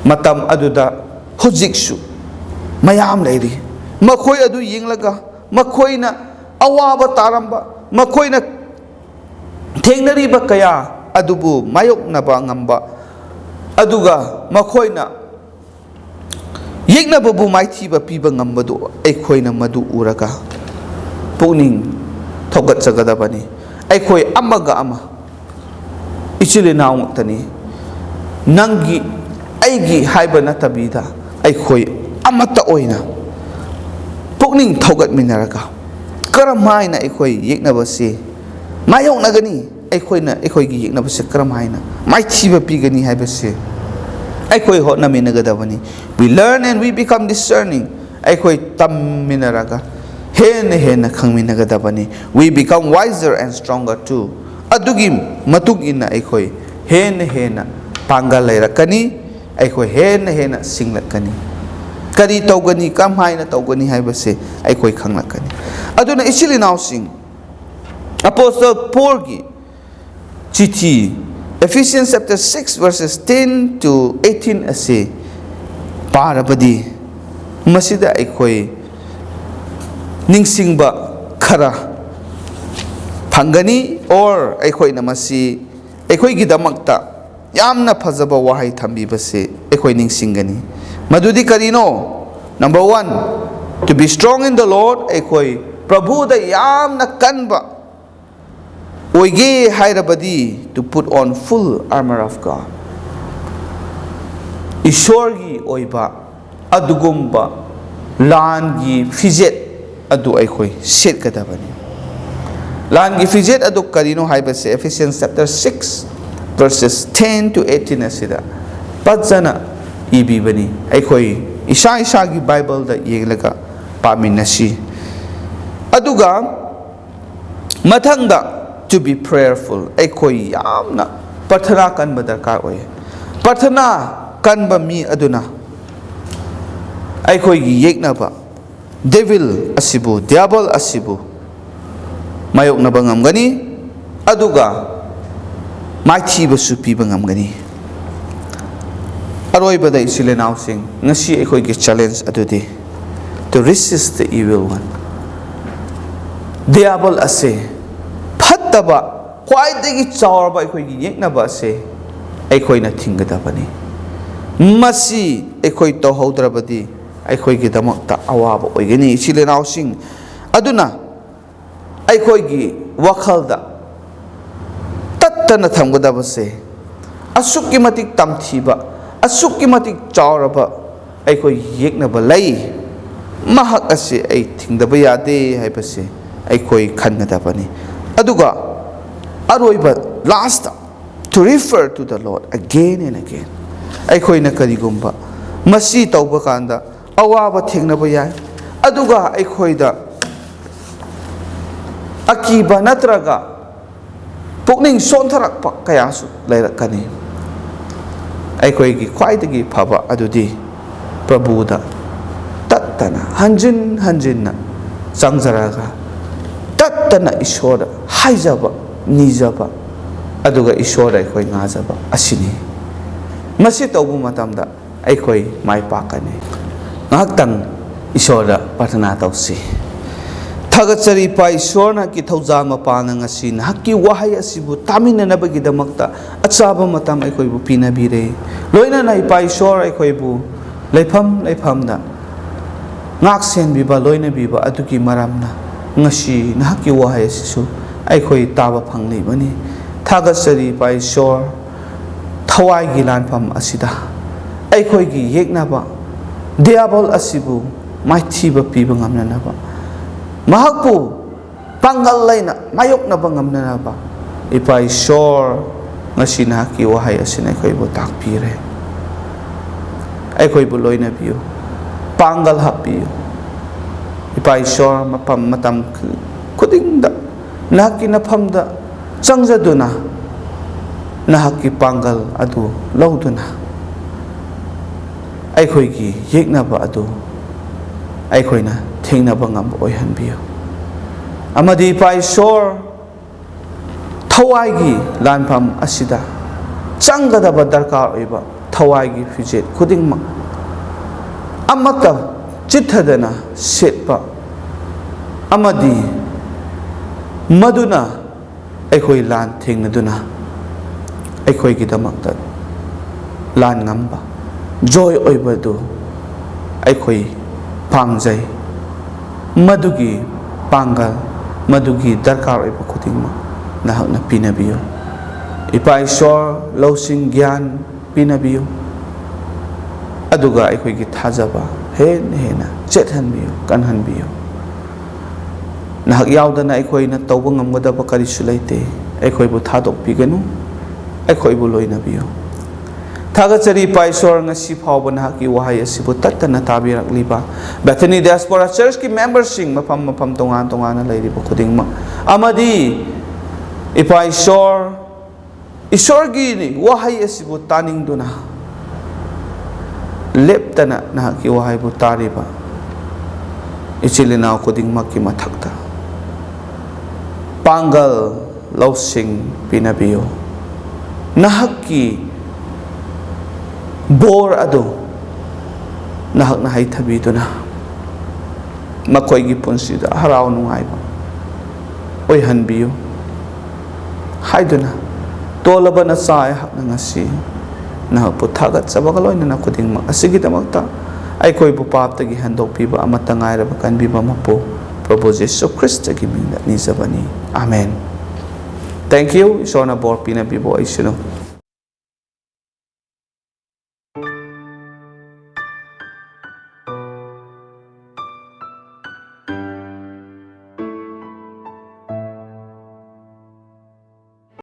ꯃꯇꯝ ꯑꯗꯨꯗ ꯍꯧꯖꯤꯛꯁꯨ ꯃꯌꯥꯝ ꯂꯩꯔꯤ꯫ ꯃꯈꯣꯏ ꯑꯗꯨ ꯌꯦꯡꯂꯒ, ꯃꯈꯣꯏꯅ ꯑꯋꯥꯕ ꯇꯥꯔꯝꯕ, ꯃꯈꯣꯏꯅ ꯊꯦꯡꯅꯔꯤꯕ ꯀꯌꯥ ꯑꯗꯨꯕꯨ ꯃꯥꯌꯣꯛꯅꯕ ꯉꯝꯕ, ꯑꯗꯨꯒ ꯃꯈꯣꯏꯅ ꯌꯦꯛꯅꯕꯕꯨ ꯃꯥꯏꯊꯤꯕ ꯄꯤꯕ ꯉꯝꯕꯗꯨ, ꯑꯩꯈꯣꯏꯅ ꯃꯗꯨ ꯎꯔꯒ ꯄꯨꯛꯅꯤꯡ ꯊꯧꯒꯠꯆꯒꯗꯕꯅꯤ꯫ ꯑꯩꯈꯣꯏ ꯑꯃꯒ ꯑꯃ ꯏꯆꯤꯜ ꯏꯅꯥꯎ ꯉꯥꯛꯇꯅꯤ꯫ ꯅꯪꯒꯤ, ꯑꯩꯒꯤ ꯍꯥꯏꯕ ꯅꯠꯇꯕꯤꯗ, ꯑꯩꯈꯣꯏ ꯑꯃꯠꯇ ꯑꯣꯏꯅ ꯄꯨꯛꯅꯤꯡ ꯊꯧꯒꯠꯃꯤꯟꯅꯔꯒ, ꯀꯔꯝ ꯍꯥꯏꯅ ꯑꯩꯈꯣꯏ ꯌꯦꯛꯅꯕꯁꯤ ꯃꯥꯌꯣꯛꯅꯒꯅꯤ? ꯑꯩꯈꯣꯏꯅ ꯑꯩꯈꯣꯏꯒꯤ ꯌꯦꯛꯅꯕꯁꯦ ꯀꯔꯝ ꯍꯥꯏꯅ ꯃꯥꯏꯊꯤꯕ ꯄꯤꯒꯅꯤ ꯍꯥꯏꯕꯁꯦ ꯑꯩꯈꯣꯏ ꯍꯣꯠꯅꯃꯤꯟꯅꯒꯗꯕꯅꯤ꯫ We learn and we become discerning. ꯑꯩꯈꯣꯏ ꯇꯝꯃꯤꯟꯅꯔꯒ ꯍꯦꯟꯅ ꯍꯦꯟꯅ ꯈꯪꯃꯤꯟꯅꯒꯗꯕꯅꯤ꯫ We become wiser and stronger too. ꯑꯗꯨꯒꯤ ꯃꯇꯨꯡ ꯏꯟꯅ ꯑꯩꯈꯣꯏ ꯍꯦꯟꯅ ꯍꯦꯟꯅ ꯄꯥꯡꯒꯜ ꯂꯩꯔꯛꯀꯅꯤ, ꯑꯩꯈꯣꯏ ꯍꯦꯟꯅ ꯍꯦꯟꯅ ꯁꯤꯡꯂꯛꯀꯅꯤ꯫ ꯀꯔꯤ ꯇꯧꯒꯅꯤ, ꯀꯔꯝꯍꯥꯏꯅ ꯇꯧꯒꯅꯤ ꯍꯥꯏꯕꯁꯦ ꯑꯩꯈꯣꯏ ꯈꯪꯂꯛꯀꯅꯤ꯫ ꯑꯗꯨꯅ ꯏꯆꯤꯜ ꯏꯅꯥꯎꯁꯤꯡ, ꯑꯄꯣꯁꯇꯜ ꯄꯣꯜꯒꯤ ꯆꯤꯊꯤ, Ephesians chapter six verses ten to eighteen ꯑꯁꯤ ꯄꯥꯔꯕꯗꯤ, ꯃꯁꯤꯗ ꯑꯩꯈꯣꯏ ꯅꯤꯡꯁꯤꯡꯕ ꯈꯔ ꯐꯪꯒꯅꯤ, or ꯑꯩꯈꯣꯏꯅ ꯃꯁꯤ ꯑꯩꯈꯣꯏꯒꯤꯗꯃꯛꯇ ꯌꯥꯝꯅ ꯐꯖꯕ ꯋꯥꯍꯩ ꯊꯝꯕꯤꯕꯁꯤ ꯑꯩꯈꯣꯏ ꯅꯤꯡꯁꯤꯡꯒꯅꯤ꯫ ꯃꯗꯨꯗꯤ ꯀꯔꯤꯅꯣ? Number one, to be strong in the Lord, ꯑꯩꯈꯣꯏ ꯄ꯭ꯔꯚꯨꯗ ꯌꯥꯝꯅ ꯀꯟꯕ ꯑꯣꯏꯒꯦ ꯍꯥꯏꯔꯕꯗꯤ, to put on full armor of God, ꯏꯁꯣꯔꯒꯤ ꯑꯣꯏꯕ ꯑꯗꯨꯒꯨꯝꯕ ꯂꯥꯟꯒꯤ ꯐꯤꯖꯦꯠ ꯑꯗꯨ ꯑꯩꯈꯣꯏ ꯁꯦꯠꯀꯗꯕꯅꯤ꯫ ꯂꯥꯟꯒꯤ ꯐꯤꯖꯦꯠ ꯑꯗꯨ ꯀꯔꯤꯅꯣ ꯍꯥꯏꯕꯁꯦ Ephesians chapter six verses ten to eighteen ꯑꯁꯤꯗ ꯐꯖꯅ ꯏꯕꯤꯕꯅꯤ꯫ ꯑꯩꯈꯣꯏ ꯏꯁꯥ ꯏꯁꯥꯒꯤ ꯕꯥꯏꯕꯜꯗ ꯌꯦꯡꯂꯒ ꯄꯥꯃꯤꯟꯅꯁꯤ꯫ ꯑꯗꯨꯒ ꯃꯊꯪꯗ, to be prayerful, ꯑꯩꯈꯣꯏ ꯌꯥꯝꯅ ꯄ꯭ꯔꯊꯅꯥ ꯀꯟꯕ ꯗꯔꯀꯥꯔ ꯑꯣꯏ꯫ ꯄ꯭ꯔꯊꯅꯥ ꯀꯟꯕ ꯃꯤ ꯑꯗꯨꯅ ꯑꯩꯈꯣꯏꯒꯤ ꯌꯦꯛꯅꯕ ꯗꯦꯚꯤꯜ ꯑꯁꯤꯕꯨ, ꯗꯤꯌꯥꯕꯜ ꯑꯁꯤꯕꯨ ꯃꯥꯌꯣꯛꯅꯕ ꯉꯝꯒꯅꯤ, ꯑꯗꯨꯒ ꯃꯥꯏꯊꯤꯕꯁꯨ ꯄꯤꯕ ꯉꯝꯒꯅꯤ꯫ ꯑꯔꯣꯏꯕꯗ, ꯏꯆꯤꯜ ꯏꯅꯥꯎꯁꯤꯡ, ꯉꯁꯤ ꯑꯩꯈꯣꯏꯒꯤ ꯆꯦꯂꯦꯟꯖ ꯑꯗꯨꯗꯤ, to resist the evil one, ꯗꯤꯌꯥꯕꯜ ꯑꯁꯦ, ꯐꯠꯇꯕ, ꯈ꯭ꯋꯥꯏꯗꯒꯤ ꯆꯥꯎꯔꯕ ꯑꯩꯈꯣꯏꯒꯤ ꯌꯦꯛꯅꯕ ꯑꯁꯦ ꯑꯩꯈꯣꯏꯅ ꯊꯤꯡꯒꯗꯕꯅꯤ꯫ ꯃꯁꯤ ꯑꯩꯈꯣꯏ ꯇꯧꯍꯧꯗ꯭ꯔꯕꯗꯤ ꯑꯩꯈꯣꯏꯒꯤꯗꯃꯛꯇ ꯑꯋꯥꯕ ꯑꯣꯏꯒꯅꯤ꯫ ꯏꯆꯤꯜ ꯏꯅꯥꯎꯁꯤꯡ, ꯑꯗꯨꯅ ꯑꯩꯈꯣꯏꯒꯤ ꯋꯥꯈꯜꯗ ꯇꯠꯇꯅ ꯊꯝꯒꯗꯕꯁꯦ, ꯑꯁꯨꯛꯀꯤ ꯃꯇꯤꯛ ꯇꯝꯊꯤꯕ, ꯑꯁꯨꯛꯀꯤ ꯃꯇꯤꯛ ꯆꯥꯎꯔꯕ ꯑꯩꯈꯣꯏ ꯌꯦꯛꯅꯕ ꯂꯩ, ꯃꯍꯥꯛ ꯑꯁꯤ ꯑꯩ ꯊꯤꯡꯗꯕ ꯌꯥꯗꯦ ꯍꯥꯏꯕꯁꯦ ꯑꯩꯈꯣꯏ ꯈꯟꯒꯗꯕꯅꯤ꯫ ꯑꯗꯨꯒ ꯑꯔꯣꯏꯕ, last, to refer to the Lord again and again꯫ ꯑꯩꯈꯣꯏꯅ ꯀꯔꯤꯒꯨꯝꯕ ꯃꯁꯤ ꯇꯧꯕ ꯀꯥꯟꯗ ꯑꯋꯥꯕ ꯊꯦꯡꯅꯕ ꯌꯥꯏ, ꯑꯗꯨꯒ ꯑꯩꯈꯣꯏꯗ ꯑꯀꯤꯕ ꯅꯠꯇ꯭ꯔꯒ ꯄꯨꯛꯅꯤꯡ ꯁꯣꯟꯊꯔꯛꯄ ꯀꯌꯥꯁꯨ ꯂꯩꯔꯛꯀꯅꯤ꯫ ꯑꯩꯈꯣꯏꯒꯤ ꯈ꯭ꯋꯥꯏꯗꯒꯤ ꯐꯕ ꯑꯗꯨꯗꯤ ꯄ꯭ꯔꯚꯨꯗ ꯇꯠꯇꯅ ꯍꯟꯖꯤꯟ ꯍꯟꯖꯤꯟꯅ ꯆꯪꯖꯔꯒ ꯇꯠꯇꯅ ꯏꯁꯣꯔꯗ ꯍꯥꯏꯖꯕ, ꯅꯤꯖꯕ, ꯑꯗꯨꯒ ꯏꯁꯣꯔꯗ ꯑꯩꯈꯣꯏ ꯉꯥꯖꯕ ꯑꯁꯤꯅꯤ꯫ ꯃꯁꯤ ꯇꯧꯕ ꯃꯇꯝꯗ ꯑꯩꯈꯣꯏ ꯃꯥꯏ ꯄꯥꯛꯀꯅꯤ꯫ ꯉꯥꯏꯍꯥꯛꯇꯪ ꯏꯁꯣꯔꯗ ꯄ꯭ꯔꯥꯊꯅꯥ ꯇꯧꯁꯤ꯫ ꯊꯥꯒꯠꯆꯔꯤ ꯏꯄꯥ ꯏꯁꯣꯔ, ꯅꯍꯥꯛꯀꯤ ꯊꯧꯖꯥꯜ ꯃꯄꯥꯅ ꯉꯁꯤ ꯅꯍꯥꯛꯀꯤ ꯋꯥꯍꯩ ꯑꯁꯤꯕꯨ ꯇꯥꯃꯤꯟꯅꯅꯕꯒꯤꯗꯃꯛꯇ ꯑꯆꯥꯕ ꯃꯇꯝ ꯑꯩꯈꯣꯏꯕꯨ ꯄꯤꯅꯕꯤꯔꯦ꯫ ꯂꯣꯏꯅꯅ ꯏꯄꯥ ꯏꯁꯣꯔ, ꯑꯩꯈꯣꯏꯕꯨ ꯂꯩꯐꯝ ꯂꯩꯐꯝꯗ ꯉꯥꯛ ꯁꯦꯟꯕꯤꯕ, ꯂꯣꯏꯅꯕꯤꯕ ꯑꯗꯨꯒꯤ ꯃꯔꯝꯅ ꯉꯁꯤ ꯅꯍꯥꯛꯀꯤ ꯋꯥꯍꯩ ꯑꯁꯤꯁꯨ ꯑꯩꯈꯣꯏ ꯇꯥꯕ ꯐꯪꯂꯤꯕꯅꯤ꯫ ꯊꯥꯒꯠꯆꯔꯤ ꯏꯄꯥ ꯏꯁꯣꯔ, ꯊꯋꯥꯏꯒꯤ ꯂꯥꯟꯐꯝ ꯑꯁꯤꯗ ꯑꯩꯈꯣꯏꯒꯤ ꯌꯦꯛꯅꯕ ꯗꯤꯌꯥꯕꯣꯜ ꯑꯁꯤꯕꯨ ꯃꯥꯏꯊꯤꯕ ꯄꯤꯕ ꯉꯝꯅꯅꯕ, ꯃꯍꯥꯛꯄꯨ ꯄꯥꯡꯒꯜ ꯂꯩꯅ ꯃꯥꯌꯣꯛꯅꯕ ꯉꯝꯅꯅꯕ ꯏꯄꯥ ꯏꯁꯣꯔ, ꯉꯁꯤ ꯅꯍꯥꯛꯀꯤ ꯋꯥꯍꯩ ꯑꯁꯤꯅ ꯑꯩꯈꯣꯏꯕꯨ ꯇꯥꯛꯄꯤꯔꯦ꯫ ꯑꯩꯈꯣꯏꯕꯨ ꯂꯣꯏꯅꯕꯤꯌꯨ, ꯄꯥꯡꯒꯜ ꯍꯥꯞꯄꯤꯌꯨ꯫ ꯏꯄꯥ ꯏꯁꯣꯔ, ꯃꯐꯝ ꯃꯇꯝ ꯈꯨꯗꯤꯡꯗ ꯅꯍꯥꯛꯀꯤ ꯅꯐꯝꯗ ꯆꯪꯖꯗꯨꯅ ꯅꯍꯥꯛꯀꯤ ꯄꯥꯡꯒꯜ ꯑꯗꯨ ꯂꯧꯗꯨꯅ ꯑꯩꯈꯣꯏꯒꯤ ꯌꯦꯛꯅꯕ ꯑꯗꯨ ꯑꯩꯈꯣꯏꯅ ꯊꯦꯡꯅꯕ ꯉꯝꯕ ꯑꯣꯏꯍꯟꯕꯤꯌꯨ꯫ ꯑꯃꯗꯤ ꯏꯄꯥ ꯏꯁꯣꯔ, ꯊꯋꯥꯏꯒꯤ ꯂꯥꯟꯐꯝ ꯑꯁꯤꯗ ꯆꯪꯒꯗꯕ ꯗꯔꯀꯥꯔ ꯑꯣꯏꯕ ꯊꯋꯥꯏꯒꯤ ꯐꯤꯖꯦꯠ ꯈꯨꯗꯤꯡꯃꯛ ꯑꯃꯠꯇ ꯆꯤꯠꯊꯗꯅ ꯁꯦꯠꯄ ꯑꯃꯗꯤ ꯃꯗꯨꯅ ꯑꯩꯈꯣꯏ ꯂꯥꯟ ꯊꯦꯡꯅꯗꯨꯅ ꯑꯩꯈꯣꯏꯒꯤꯗꯃꯛꯇ ꯂꯥꯟ ꯉꯝꯕ, ꯖꯣꯏ ꯑꯣꯏꯕꯗꯨ ꯑꯩꯈꯣꯏ ꯄꯥꯝꯖꯩ꯫ ꯃꯗꯨꯒꯤ ꯄꯥꯡꯒꯜ, ꯃꯗꯨꯒꯤ ꯗꯔꯀꯥꯔ ꯑꯣꯏꯕ ꯈꯨꯗꯤꯡꯃꯛ ꯅꯍꯥꯛꯅ ꯄꯤꯅꯕꯤꯌꯨ꯫ ꯏꯄꯥ ꯏꯁꯣꯔ, ꯂꯧꯁꯤꯡ ꯒ꯭ꯌꯥꯟ ꯄꯤꯅꯕꯤꯌꯨ, ꯑꯗꯨꯒ ꯑꯩꯈꯣꯏꯒꯤ ꯊꯥꯖꯕ ꯍꯦꯟꯅ ꯍꯦꯟꯅ ꯆꯦꯠꯍꯟꯕꯤꯌꯨ, ꯀꯟꯍꯟꯕꯤꯌꯨ꯫ ꯅꯍꯥꯛ ꯌꯥꯎꯗꯅ ꯑꯩꯈꯣꯏꯅ ꯇꯧꯕ ꯉꯝꯒꯗꯕ ꯀꯔꯤꯁꯨ ꯂꯩꯇꯦ꯫ ꯑꯩꯈꯣꯏꯕꯨ ꯊꯥꯗꯣꯛꯄꯤꯒꯅꯨ, ꯑꯩꯈꯣꯏꯕꯨ ꯂꯣꯏꯅꯕꯤꯌꯨ꯫ ꯊꯥꯒꯠꯆꯔꯤ ꯏꯄꯥ ꯏꯁꯣꯔ, ꯉꯁꯤ ꯐꯥꯎꯕ ꯅꯍꯥꯛꯀꯤ ꯋꯥꯍꯩ ꯑꯁꯤꯕꯨ ꯇꯠꯇꯅ ꯇꯥꯕꯤꯔꯛꯂꯤꯕ Bethany Diaspora Churchꯀꯤ memberꯁꯤꯡ ꯃꯐꯝ ꯃꯐꯝ ꯇꯣꯉꯥꯟ ꯇꯣꯉꯥꯟꯅ ꯂꯩꯔꯤꯕ ꯈꯨꯗꯤꯡꯃꯛ ꯑꯃꯗꯤ ꯏꯄꯥ ꯏꯁꯣꯔ, ꯏꯁꯣꯔꯒꯤ ꯋꯥꯍꯩ ꯑꯁꯤꯕꯨ ꯇꯥꯅꯤꯡꯗꯨꯅ ꯂꯦꯞꯇꯅ ꯅꯍꯥꯛꯀꯤ ꯋꯥꯍꯩꯕꯨ ꯇꯥꯔꯤꯕ ꯏꯆꯤꯜ ꯏꯅꯥꯎ ꯈꯨꯗꯤꯡꯃꯛꯀꯤ ꯃꯊꯛꯇ ꯄꯥꯡꯒꯜ, ꯂꯧꯁꯤꯡ ꯄꯤꯅꯕꯤꯌꯨ꯫ ꯅꯍꯥꯛꯀꯤ ꯕꯣꯔ ꯑꯗꯨ ꯅꯍꯥꯛꯅ ꯍꯩꯊꯕꯤꯗꯨꯅ ꯃꯈꯣꯏꯒꯤ ꯄꯨꯟꯁꯤꯗ ꯍꯔꯥꯎ ꯅꯨꯡꯉꯥꯏꯕ ꯑꯣꯏꯍꯟꯕꯤꯌꯨ ꯍꯥꯏꯗꯨꯅ, ꯇꯣꯜꯂꯕ ꯅꯆꯥ ꯑꯩꯍꯥꯛꯅ ꯉꯁꯤ ꯅꯍꯥꯛꯄꯨ ꯊꯥꯒꯠꯆꯕꯒ ꯂꯣꯏꯅꯅ ꯈꯨꯗꯤꯡꯃꯛ ꯑꯁꯤꯒꯤꯗꯃꯛꯇ ꯑꯩꯈꯣꯏꯕꯨ ꯄꯥꯞꯇꯒꯤ ꯍꯟꯗꯣꯛꯄꯤꯕ ꯑꯃꯠꯇ ꯉꯥꯏꯔꯕ ꯀꯟꯕꯤꯕ ꯃꯄꯨ ꯄ꯭ꯔꯚꯨ ꯖꯤꯁꯨ ꯈ꯭ꯔꯤꯁꯇꯒꯤ ꯃꯤꯡꯗ ꯅꯤꯖꯕꯅꯤ꯫ ꯑꯥꯃꯦꯟ꯫ Thank you꯫ ꯏꯁꯣꯔꯅ ꯕꯣꯔ ꯄꯤꯅꯕꯤꯕ ꯑꯣꯏꯁꯅꯨ꯫